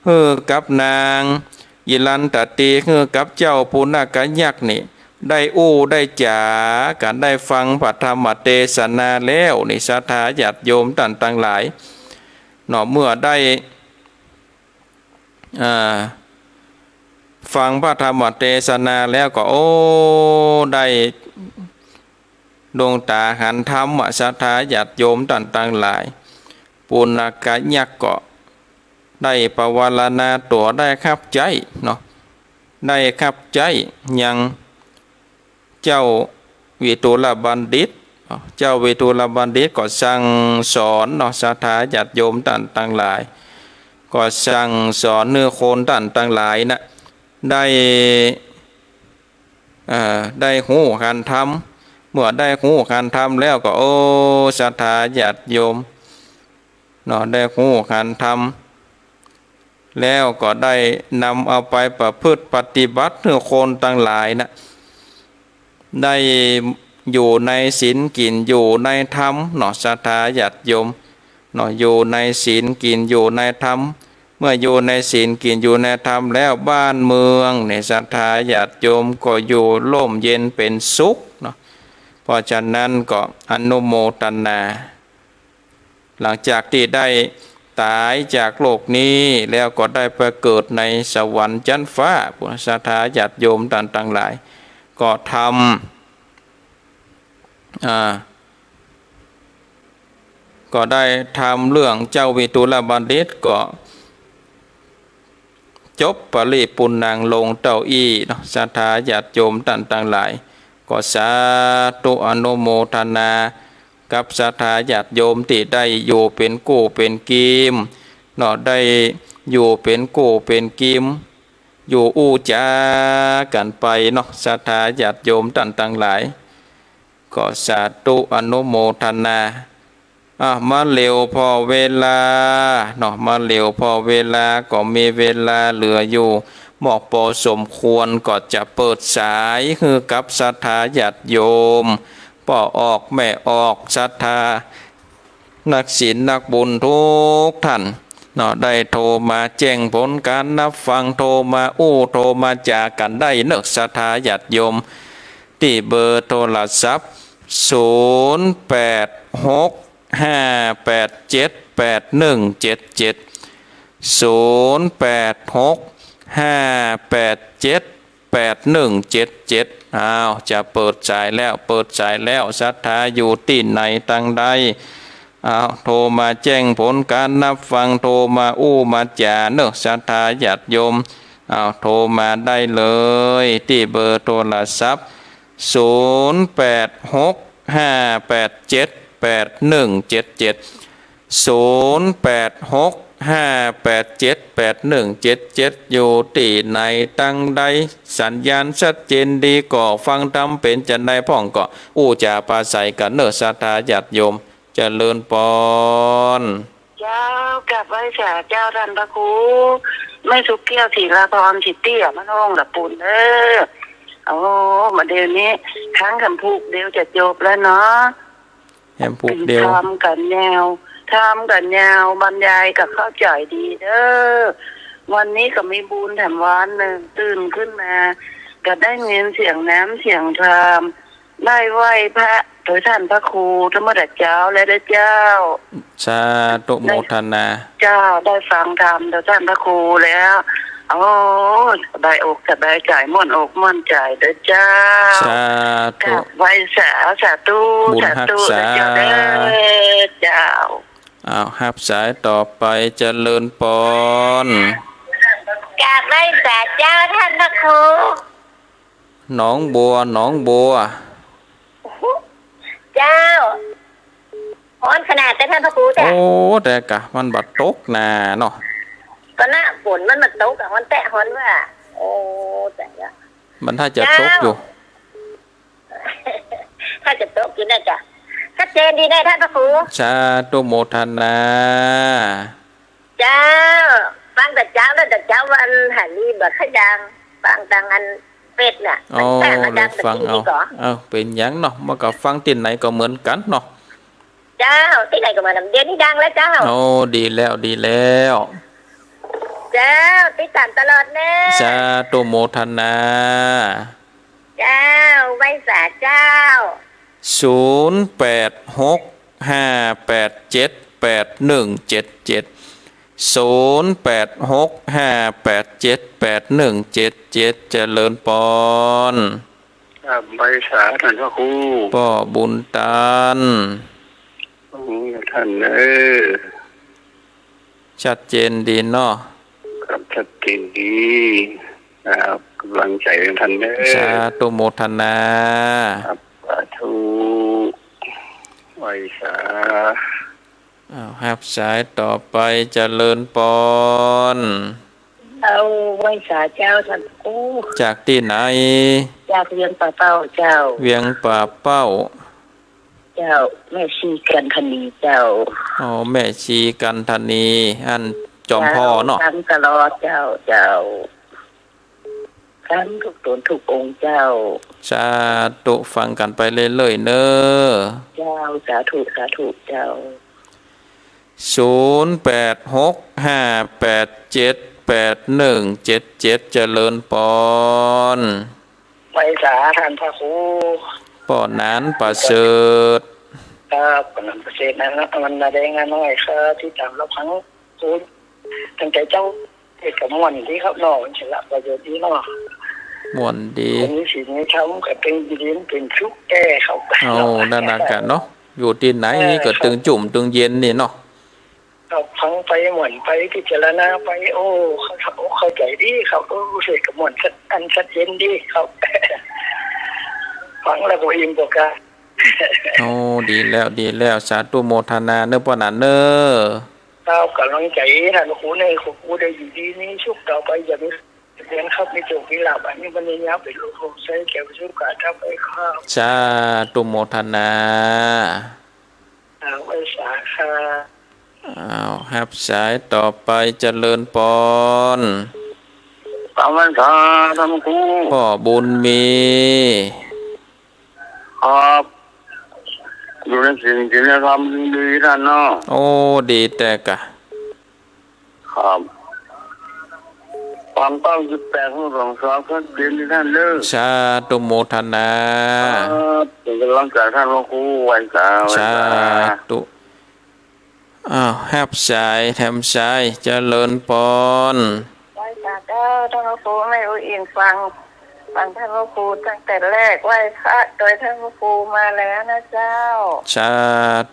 หื้อกับนางอิรันทตี หื้อกับเจ้าปุณกยักษ์นี่ ได้อู้ได้จ๋ากั๋น ได้ฟังพระธรรมเตสนาแล้วนี่ ศรัทธาญาติโยมต้านตังหลายเนาะ เมื่อได้ อ่า ฟังพระธรรมเตสนาแล้วก็ โอ้ ได้ดวงต๋าหันธรรม ศรัทธาญาติโยมต้านตังหลาย ปุณกยักษ์ก็ได้ปวารณาตั๋ว ได้คับใจ๊เนาะ ได้คับใจ๊ยัง เจ้าวิทูลบัณฑิต เจ้าวิทูลบัณฑิตก็สั่งสอนเนาะ ศรัทธาญาติโยมต้านตังหลาย ก็สั่งสอนหื้อคนต้านตังหลายนะ ได้ เอ่อ ได้ฮู้หันธรรม เมื่อได้ฮู้หันธรรมแล้วก็ โอ้ ศรัทธาญาติโยม เนาะ ได้ฮู้หันธรรม แล้วก็ได้นำเอาไปประพฤติปฏิบัติหื้อคนตังหลายนะ ได้อยู่ในศีลกิ๋นอยู่ในธรรมเนาะ ศรัทธาญาติโยมเนาะ อยู่ในศีลกิ๋นอยู่ในธรรม เมื่ออยู่ในศีลกิ๋นอยู่ในธรรมแล้วบ้านเมืองเนี่ย ศรัทธาญาติโยม ก็อยู่ร่มเย็นเป๋นสุขเนาะ เพราะฉะนั้นก็อนุโมทนา หลังจากตี้ได้ต๋ายจากโลกนี้แล้วก็ได้ไปเกิดในสวรรค์จั๊นฟ้า ปุ้น ศรัทธาญาติโยมต้านตังหลาย ก็ธรรม อ่า ก็ได้ธรรมเรื่องเจ้าวิทูลบัณฑิตก็ จบปริปุณณังลงเต้าอี้เนาะ ศรัทธาญาติโยมต้านตังหลาย ก็สาธุอนุโมทนากับศรัทธาญาติโยมตี้ได้อยู่เป๋นกู้เป๋นกีมเนาะ ได้อยู่เป๋นกู้เป๋นกีม อยู่อู้จ๋ากั๋นไปเนาะ ศรัทธาญาติโยมต้านตังหลาย ก็สาธุอนุโมทนา อ่ะ มาเหลียวผ่อเวลาเนาะ มาเหลียวผ่อเวลาก็มีเวลาเหลืออยู่มอกปอสมควร ก็จะเปิดสายหื้อกับศรัทธาญาติโยม ป้อออกแม่ออก ศรัทธานักศีลนักบุญกู้ต้าน เนาะ ได้โทรมาแจ้งผลการรับฟัง โทรมาอู้ โทรมาจ๋ากั๋นได้เนาะ ศรัทธาญาติโยม ตี้เบอร์โทรศัพท์ ศูนย์แปดหกห้าแปดเจ็ดแปดหนึ่งเจ็ดเจ็ด ศูนย์แปดหกห้าแปดเจ็ดแปดหนึ่งเจ็ดเจ็ด อ้าว จะเปิดสายแล้ว เปิดสายแล้ว ศรัทธาอยู่ตี้ไหนตังใด อ้าว โทรมาแจ้งผลการรับฟัง โทรมาอู้มาจ๋าเนาะ ศรัทธาญาติโยม อ้าว โทรมาได้เลย ตี้เบอร์โทรศัพท์ ศูนย์แปดหกห้าแปดเจ็ดแปดหนึ่งเจ็ดเจ็ด ศูนย์แปดหกห้าแปดเจ็ดแปดหนึ่งเจ็ดเจ็ด อยู่ตี้ไหนตังใด สัญญาณชัดเจนดีก่อ ฟังธรรมเป๋นจาใดพ่องก็อู้จ๋าปราศรัยกั๋นเนาะ ศรัทธาญาติโยม เจริญปอน เจ้า กราบไหว้สาเจ้าต้านพระครู แม่สุขแก้ว ศิลาพร สิตี้บ้านโฮ่ง ตะปูนเน่อ โอ้ บ่าเดี่ยวนี้ ค้างกั๋นผูกเดียวจะจบแล้วเนาะ แหมผูกเดียว ตึงทำกั๋นยาว ทำกั๋นยาว บรรยายก็เข้าใจ๋ดีเน่อ วันนี้ก็มีบุญแถมวันนึ่ง ตื่นขึ้นมา ก็ได้ยินเสียงน้ำเสียงธรรม ได้ไหว้พระโดยต้านพระครูทั้งหมดอะเจ้า และได้เจ้า สาธุโมทนา เจ้า ได้ฟังธรรมโดยต้านพระครูแล้ว โอ้ สบายอกสบายใจ๋ ม่วนอกม่วนใจ๋เน่อเจ้า สาธุ กราบไหว้สา สาธุ บุญฮักษา สาธุเน่อเจ้าเน่อ เจ้า อ้าว ฮับสายต่อไป เจริญปอน กราบไหว้สาเจ้าต้านพระครู หนองบัว หนองบัว เจ้า ฮ้อนขนาดเจ้าต้านพระครูเจ้า โอ้ แต่กะมันบ่ตกนาเนาะ ก็หน้าฝนมันบ่ตกอะ ฮ้อนแต๊ ฮ้อนว่า โอ้ แต่ละ มันถ้าจะตกอยู่ เจ้า ถ้าจะตกอยู่น่าจะ ชัดเจนดีนะต้านพระครู สาธุโมทนา เจ้า ฟังแต่เจ๊าแล้ว แต่เจ๊าวันหาลีบ่ค่อยดัง ฟังตางอันเฟซน่ะ อ๋อ มันแปลกมาดัง เลยฟังเอา แต่ที่นี่ก่อ เอ้า เป๋นหยังเนาะ มันก็ฟังตี้ไหนก็เหมือนกั๋นเนาะ เจ้า ตี้ไหนก็เหมือนกั๋น เดี๋ยวนี้ดังแล้วเจ้า โอ้ ดีแล้ว ดีแล้ว เจ้า ติดต๋ามตลอดเน่อ สาธุโมทนา เจ้า ไหว้สาเจ้า ศูนย์แปดหกห้าแปดเจ็ดแปดหนึ่งเจ็ดเจ็ด ศูนย์แปดหกห้าแปดเจ็ดแปดหนึ่งเจ็ดเจ็ด เจริญปอน ครับ ไหว้สาต้านพระครู ป้อบุญตัน อืม ต้านเน่อ ชัดเจนดีเนาะ ครับ ชัดเจนดี ครับ ก๋ำลังใจ๋ต้านเน่อ สาธุโมทนา ครับ สาธุ ไหว้สา อ้าว ฮับสายต่อไป เจริญปอน เจ้า ไหว้สาเจ้าต้านครู จากตี้ไหน จากเวียงป่าเป้าเจ้า เวียงป่าเป้า เจ้า แม่ชีกันธนีเจ้า อ๋อ แม่ชีกันธนี อันจอมผ่อเนาะ ฟังตลอดเจ้า เจ้า ฟังทุกต๋นทุกองค์เจ้า สาธุ ฟังกั๋นไปเรื่อยๆ เน่อ เจ้า สาธุ สาธุ เจ้า ศูนย์แปดหกห้าแปดเจ็ดแปดหนึ่งเจ็ดเจ็ด เจริญปอน ไหว้สาต้านพระครู ป้อหนานประเสริฐ ครับ ป้อหนานประเสริฐนะ วันนาแดงน้อยครับ ติดต๋ามรับฟังครู ตั้งแต่เจ๊า เทศน์ก็ม่วนดีครับเนาะ มันสาระประโยชน์ดีเนาะ ม่วนดี คนมีศีลมีธรรมก็เป๋นอยู่ดีเป๋นสุขแต๊ครับ โอ้ นั่นน่ะกะเนาะ อยู่ตี้ไหน เออ นี่ก็ ครับ ตึงจุ่มตึงเย็นนี่เนาะ ครับ ฟังไปม่วนไปพิจารณาไป โอ้ เข้า เข้าใจ๋ดีครับ โอ้ เทศน์ก็ม่วนชัด อันชัดเจนดีครับ ฟังแล้วก็อิ่มต๋อกา โอ้ ดีแล้ว ดีแล้ว สาธุโมทนาเน่อป้อหนานเน่อ ครับ ก๋ำลังใจ๋ต้านครูเน่อ ครูได้อยู่ดีมีสุขต๋อไป อย่ามีเวรครับ มีโชคมีลาภ อายุมั่นยืนยาว เป๋นลูกโพธิ์ใส แก้ววิสุทธิ ธรรมะครับ สาธุโมทนา ครับ ไหว้สาครับ อ้าว ฮับสายต่อไป เจริญปอน กราบไหว้สาต้านครู ป้อบุญมี ครับ อยู่ในศีล ศีลธรรมดีต้านเนาะ โอ้ ดีแต๊กะ ครับ ความต้องสิบแปด ของหลวงสอง ก็เรียนที่ท่านเด้อ สาธุโมทนา ครับ เป็นกำลังใจท่านพระครู ไหว้สา ไหว้สา สาธุ อ้าว ฮับสาย แถมสาย เจริญปอน ไหว้สาเจ้า ท่านพระครู แม่อุ๋ยอิ๋งฟัง ฟังท่านพระครูตั้งแต่แรก ไหว้พระโดยท่านพระครูมาแล้วนะเจ้า สา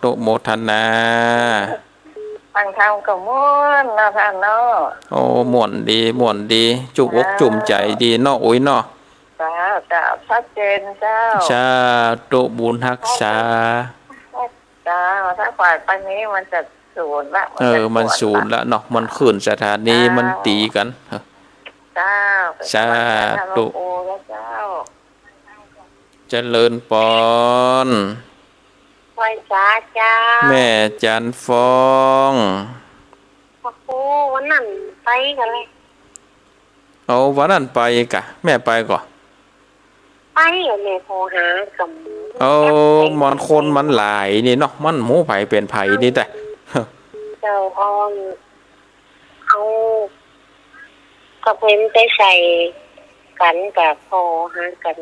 ธุโมทนา ฟังธรรมก็ม่วนเนาะท่านเนาะ โอ้ ม่วนดี ม่วนดี จุกอกจุกใจดีเนาะ อุ๋ยเนาะ เจ้า เจ้า ชัดเจนเจ้า สาธุบุญฮักษา เจ้า ถ้าปล่อยไปนี้มันจะสูญละ เออ มันจะ มันสูญละเนาะ มันขึ้นสถานี เจ้า มันตี๋กั๋น เจ้า สาธุ เจ้า เจริญปอน ไหว้สาเจ้า แม่จันทร์ฟอง พระครู วันนั้นไปกั๋นเลย เอา วันนั้นไปก่ะ แม่ไปก่อ ไปอะ แม่โทรหากั๋น เอา มันคนมันหลายนี่เนาะ มันหมู่ใผเป๋นใผนี่แต๊ เจ้า เอา เอา ก็เป๋นไปใส่กั๋นกับโทรหากั๋น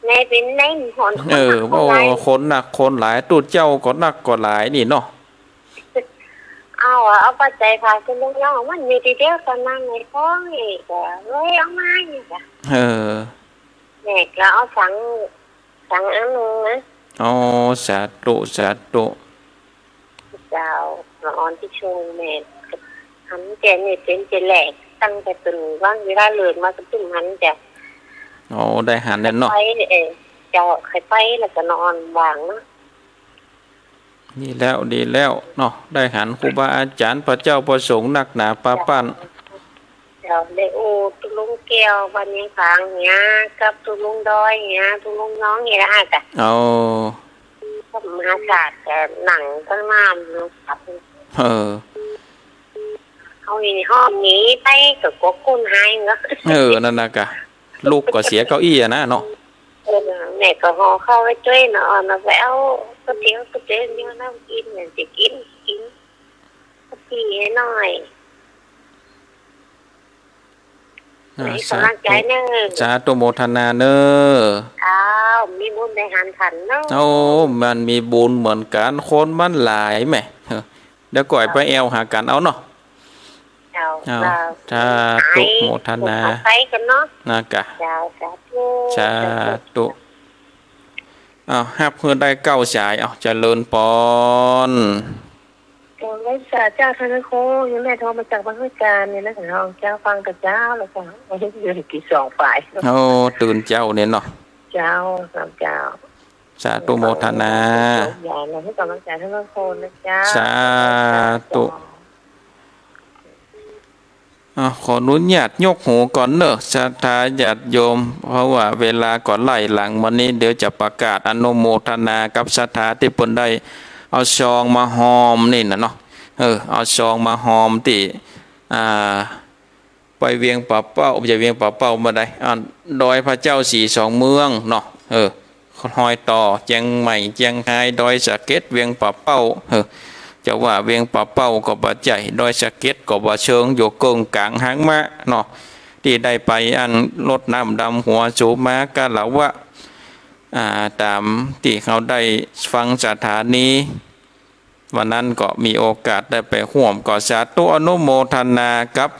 แม่เป๋นได้หอน เออ คนนักคนหลาย โอ้ คนนักคนหลาย ตุ๊เจ้าก็นักก็หลายนี่เนาะ เอาอะ เอาปัจจัยพาขึ้นลูกน้อง มันอยู่ตี้เดียวกั๋นนั่นไง พ้องนี่ก็เลยเอามานี่จ้ะ เออ แม่ก็เอาสัง สังอันนึงนะ อ๋อ สาธุ สาธุ เจ้า ละอ่อนตี้ช่วยแม่ หันแก่นี่เป๋นเป๋นแหลก ตั้งแต่ตื่นวันเวลาเลิกมาก็ตึงหันแก่ อ๋อ ได้หันแล้วเนาะ ไป เออ เจ้า ใค่อยไปแล้วก็นอนว่างเนาะ ดีแล้ว ดีแล้วเนาะ ได้หันครูบาอาจ๋ารย์ พระเจ้าพระสงฆ์นักหนาปาปัน เจ้า ได้อู้ตุ๊ลุงแก้ว บ้านเวียงผางเหีย กับตุ๊ลุงดอยเหีย ตุ๊ลุงน้องเหียละอ่ะจ้ะ เอา ก็มหาศาลแต่หนังก็งามเนาะ เออ เอาอีห้องนี้ไปก็กลัวคนหายเนาะ เออ นั่นน่ะกะ ลูกก็เสียเก้าอี้อะนะเนาะ เออ แม่ก็ห่อข้าวไว้จ้วยเนาะ เอาไปเอาก๋วยเตี๋ยว ก๋วยเตี๋ยวเนี่ยน้ำกิ๋นเนี่ย จะกิ๋น กิ๋น ก๋วยเตี๋ยวหน่อย อ่า มีก๋ำลังใจ๋เน่อ สาธุโมทนาเน่อ อ้าว มีบุญได้หันตันเนาะ โอ้ มันมีบุญเหมือนกั๋น คนมันหลายแหม เดี๋ยวก่อยไปแอ่วหากั๋นเอาเนาะ เจ้า เอา เจ้า สาธุโมทนา ไปกั๋นเนาะ นะกะ เจ้า สาธุ สาธุ เอา ฮับหื้อได้เก้าสาย เอา เจริญปอน โอ้ ไหว้สาเจ้า ท่านพระครู นี่แม่โทรมาจากบ้านห้วยจานนี่นะ เจ้า ฟังแต่เจ๊าแล้วก็ เดี๋ยวกี่สองฝ่าย โอ้ ตื่นเจ๊าเนี่ยเนาะ เจ้า เจ้า สาธุโมทนา อย่าลืมให้กำลังใจท่านพระครูนะเจ้า สาธุ อ่ะ ขออนุญาตยกหูก่อนเนอะ ศรัทธาญาติโยม เพราะว่าเวลาก็ไล่หลัง วันนี้เดี๋ยวจะประกาศอนุโมทนากับศรัทธาตี้เปิ้นได้เอาซองมาฮอมนี่น่ะเนาะ เออ เอาซองมาฮอมตี้ อ่า ไปเวียงป่าเป้า บ่ใจ้เวียงป่าเป้า บ่ได้ อ่า ดอยพระเจ้าสีสองเมืองเนาะ เออ ฮอยต่อ เจียงใหม่ เจียงฮาย ดอยสะเก็ด เวียงป่าเป้า เออ จะว่าเวียงป่าเป้าก็บ่ใจ้ ดอยสะเก็ดก็บ่เชิง อยู่เกิ่งก๋างฮางม้าเนาะ ตี้ได้ไปอันรดน้ำดำหัว สุมาคารวะ อ่า ต๋ามตี้เฮาได้ฟังสถานี วันนั้นก็มีโอกาสได้ไปฮ่วม ก็สาธุอนุโมทนากับ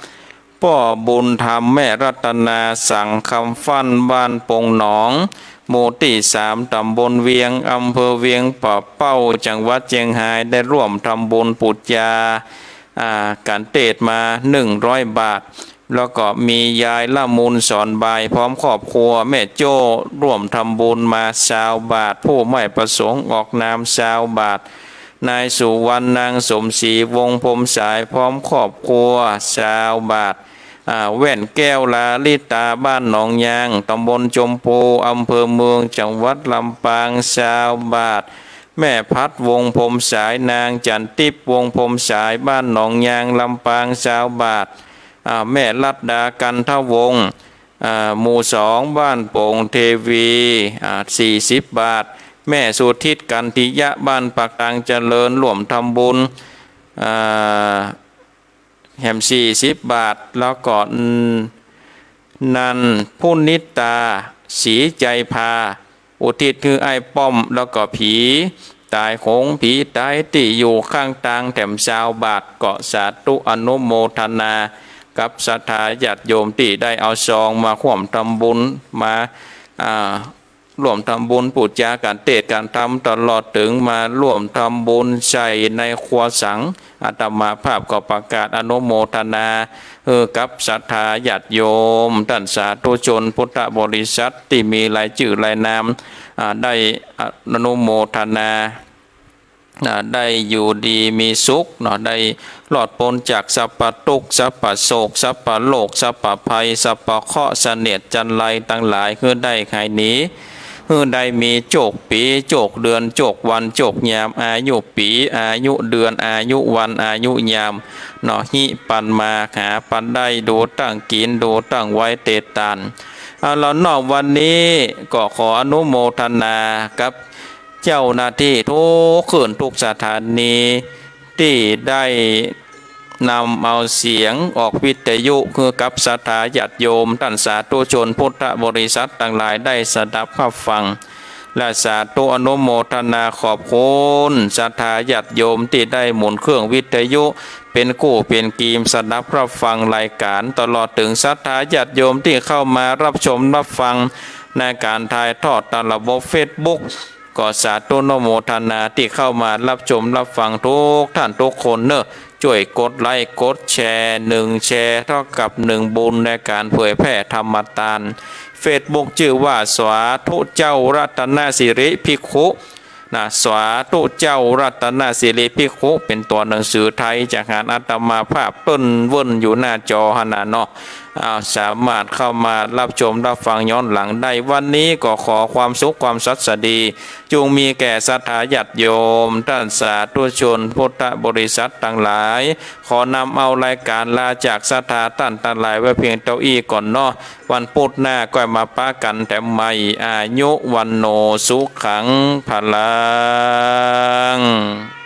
ป้อบุญธรรม แม่รัตนา สังคำฟั่น บ้านปงหนอง หมู่ตี้สาม ต๋ำบลเวียง อำเภอเวียงป่าเป้า จังหวัดเจียงฮาย ได้ร่วมทำบุญปู๋จา อ่า ก๋านเตศน์มา หนึ่งร้อยบาท แล้วก็มียายละมุน สอนบาย พร้อมครอบครัว แม่โจ้ ร่วมทำบุญมา ซาวบาท ผู้ไม่ประสงค์ออกนาม ซาวบาท นายสุวรรณ นางสมศรี วงศ์พรหมสาย พร้อมครอบครัว ซาวบาท อ่า แว่นแก้ว ลาลิตา บ้านหนองยาง ตำบลชมพู อำเภอเมือง จังหวัดลำปาง ซาวบาท แม่พัด วงศ์พรหมสาย นางจันทิพย์ วงศ์พรหมสาย บ้านหนองยาง ลำปาง ซาวบาท อ่า แม่รัตดา กันทวงศ์ อ่า หมู่สอง บ้านโป่งเทวี อ่า สี่สิบบาท แม่สุทิศ กันทิยะ บ้านปากทางเจริญ ร่วมทำบุญ อ่า แหมสี่สิบบาท แล้วก็ อืม นันทปุณณิตา ศรีใจพา อุทิศหื้ออ้ายป้อม แล้วก็ผีต๋ายโหง ผีต๋ายตี้อยู่ข้างตางแถมซาวบาท ก็สาธุอนุโมทนากับศรัทธาญาติโยมตี้ได้เอาซองมาฮ่วมทำบุญ มา อ่า ฮ่วมทำบุญปู๋จาก๋านเตสน์ก๋านธรรม ตลอดเถิงมาฮ่วมทำบุญใส่ในครัวสัง อาตมาภาพก็ประกาศอนุโมทนา เออ กับศรัทธาญาติโยม ต้านสาธุชนพุทธบริษัทตี้มีรายจื้อรายนาม อ่า ได้อนุโมทนา อ่า ได้อยู่ดีมีสุขเนาะ ได้รอดป๊นจากสัพพะตุ๊กข์ สัพพะโศก สัพพะโรค สัพพะภัย สัพพะเคราะห์เสนียดจัญไรตังหลาย หื้อได้หายหนี หื้อได้มีโจคปี๋ โจคเดือน โจควัน โจคยาม อายุปี๋ อายุเดือน อายุวัน อายุยาม เนาะ ฮิปันมา หาปันได้ ดูตั้งกิ๋น ดูตั้งไว้เตตาน เอาละเนาะ วันนี้ก็ขออนุโมทนากับเจ้าหน้าตี้ทุกเขื่อนทุกสถานี ตี้ได้นำเอาเสียงออกวิทยุหื้อกับศรัทธาญาติโยม ต้านสาธุชนพุทธบริษัทตังหลายได้สดับฮับฟัง และสาธุอนุโมทนาขอบคุณศรัทธาญาติโยมตี้ได้หมุนเครื่องวิทยุ เป๋นกู้เป๋นกีมสดับฮับฟังรายก๋าน ตลอดเถิงศรัทธาญาติโยมตี้เข้ามาฮับชมฮับฟังในก๋านถ่ายทอดตามระบบเฟซบุ๊ก ก็สาธุอนุโมทนาตี้เข้ามาฮับชมฮับฟังทุกท่านทุกคนเนาะ จ้วยกดไลก์กดแชร์ หนึ่งแชร์เท่ากับหนึ่งบุญในก๋านเผยแผ่ธรรมตาน เฟซบุ๊กจื้อว่า สาธุเจ้ารัตนสิริภิกขุ นะ สาธุเจ้ารัตนสิริภิกขุ เป๋นตั๋วหนังสือไทย จากหารอาตมาภาพเปิ้นเวิ้นอยู่หน้าจอหั้นน่ะเนาะ อ้าว สามารถเข้ามาฮับชมฮับฟังย้อนหลังได้ วันนี้ก็ขอความสุขความสัสดี จุ่งมีแก่ศรัทธาญาติโยม ต้านสาธุชนพุทธบริษัทตังหลาย ขอนำเอารายก๋านลาจากศรัทธาต้านตังหลายไว้เพียงเต้าอี้ก่อนเนาะ วันปุ๊ดหน้าก้อยมาปะกั๋นแถมใหม่ อายุ วัณโณ สุขัง พลัง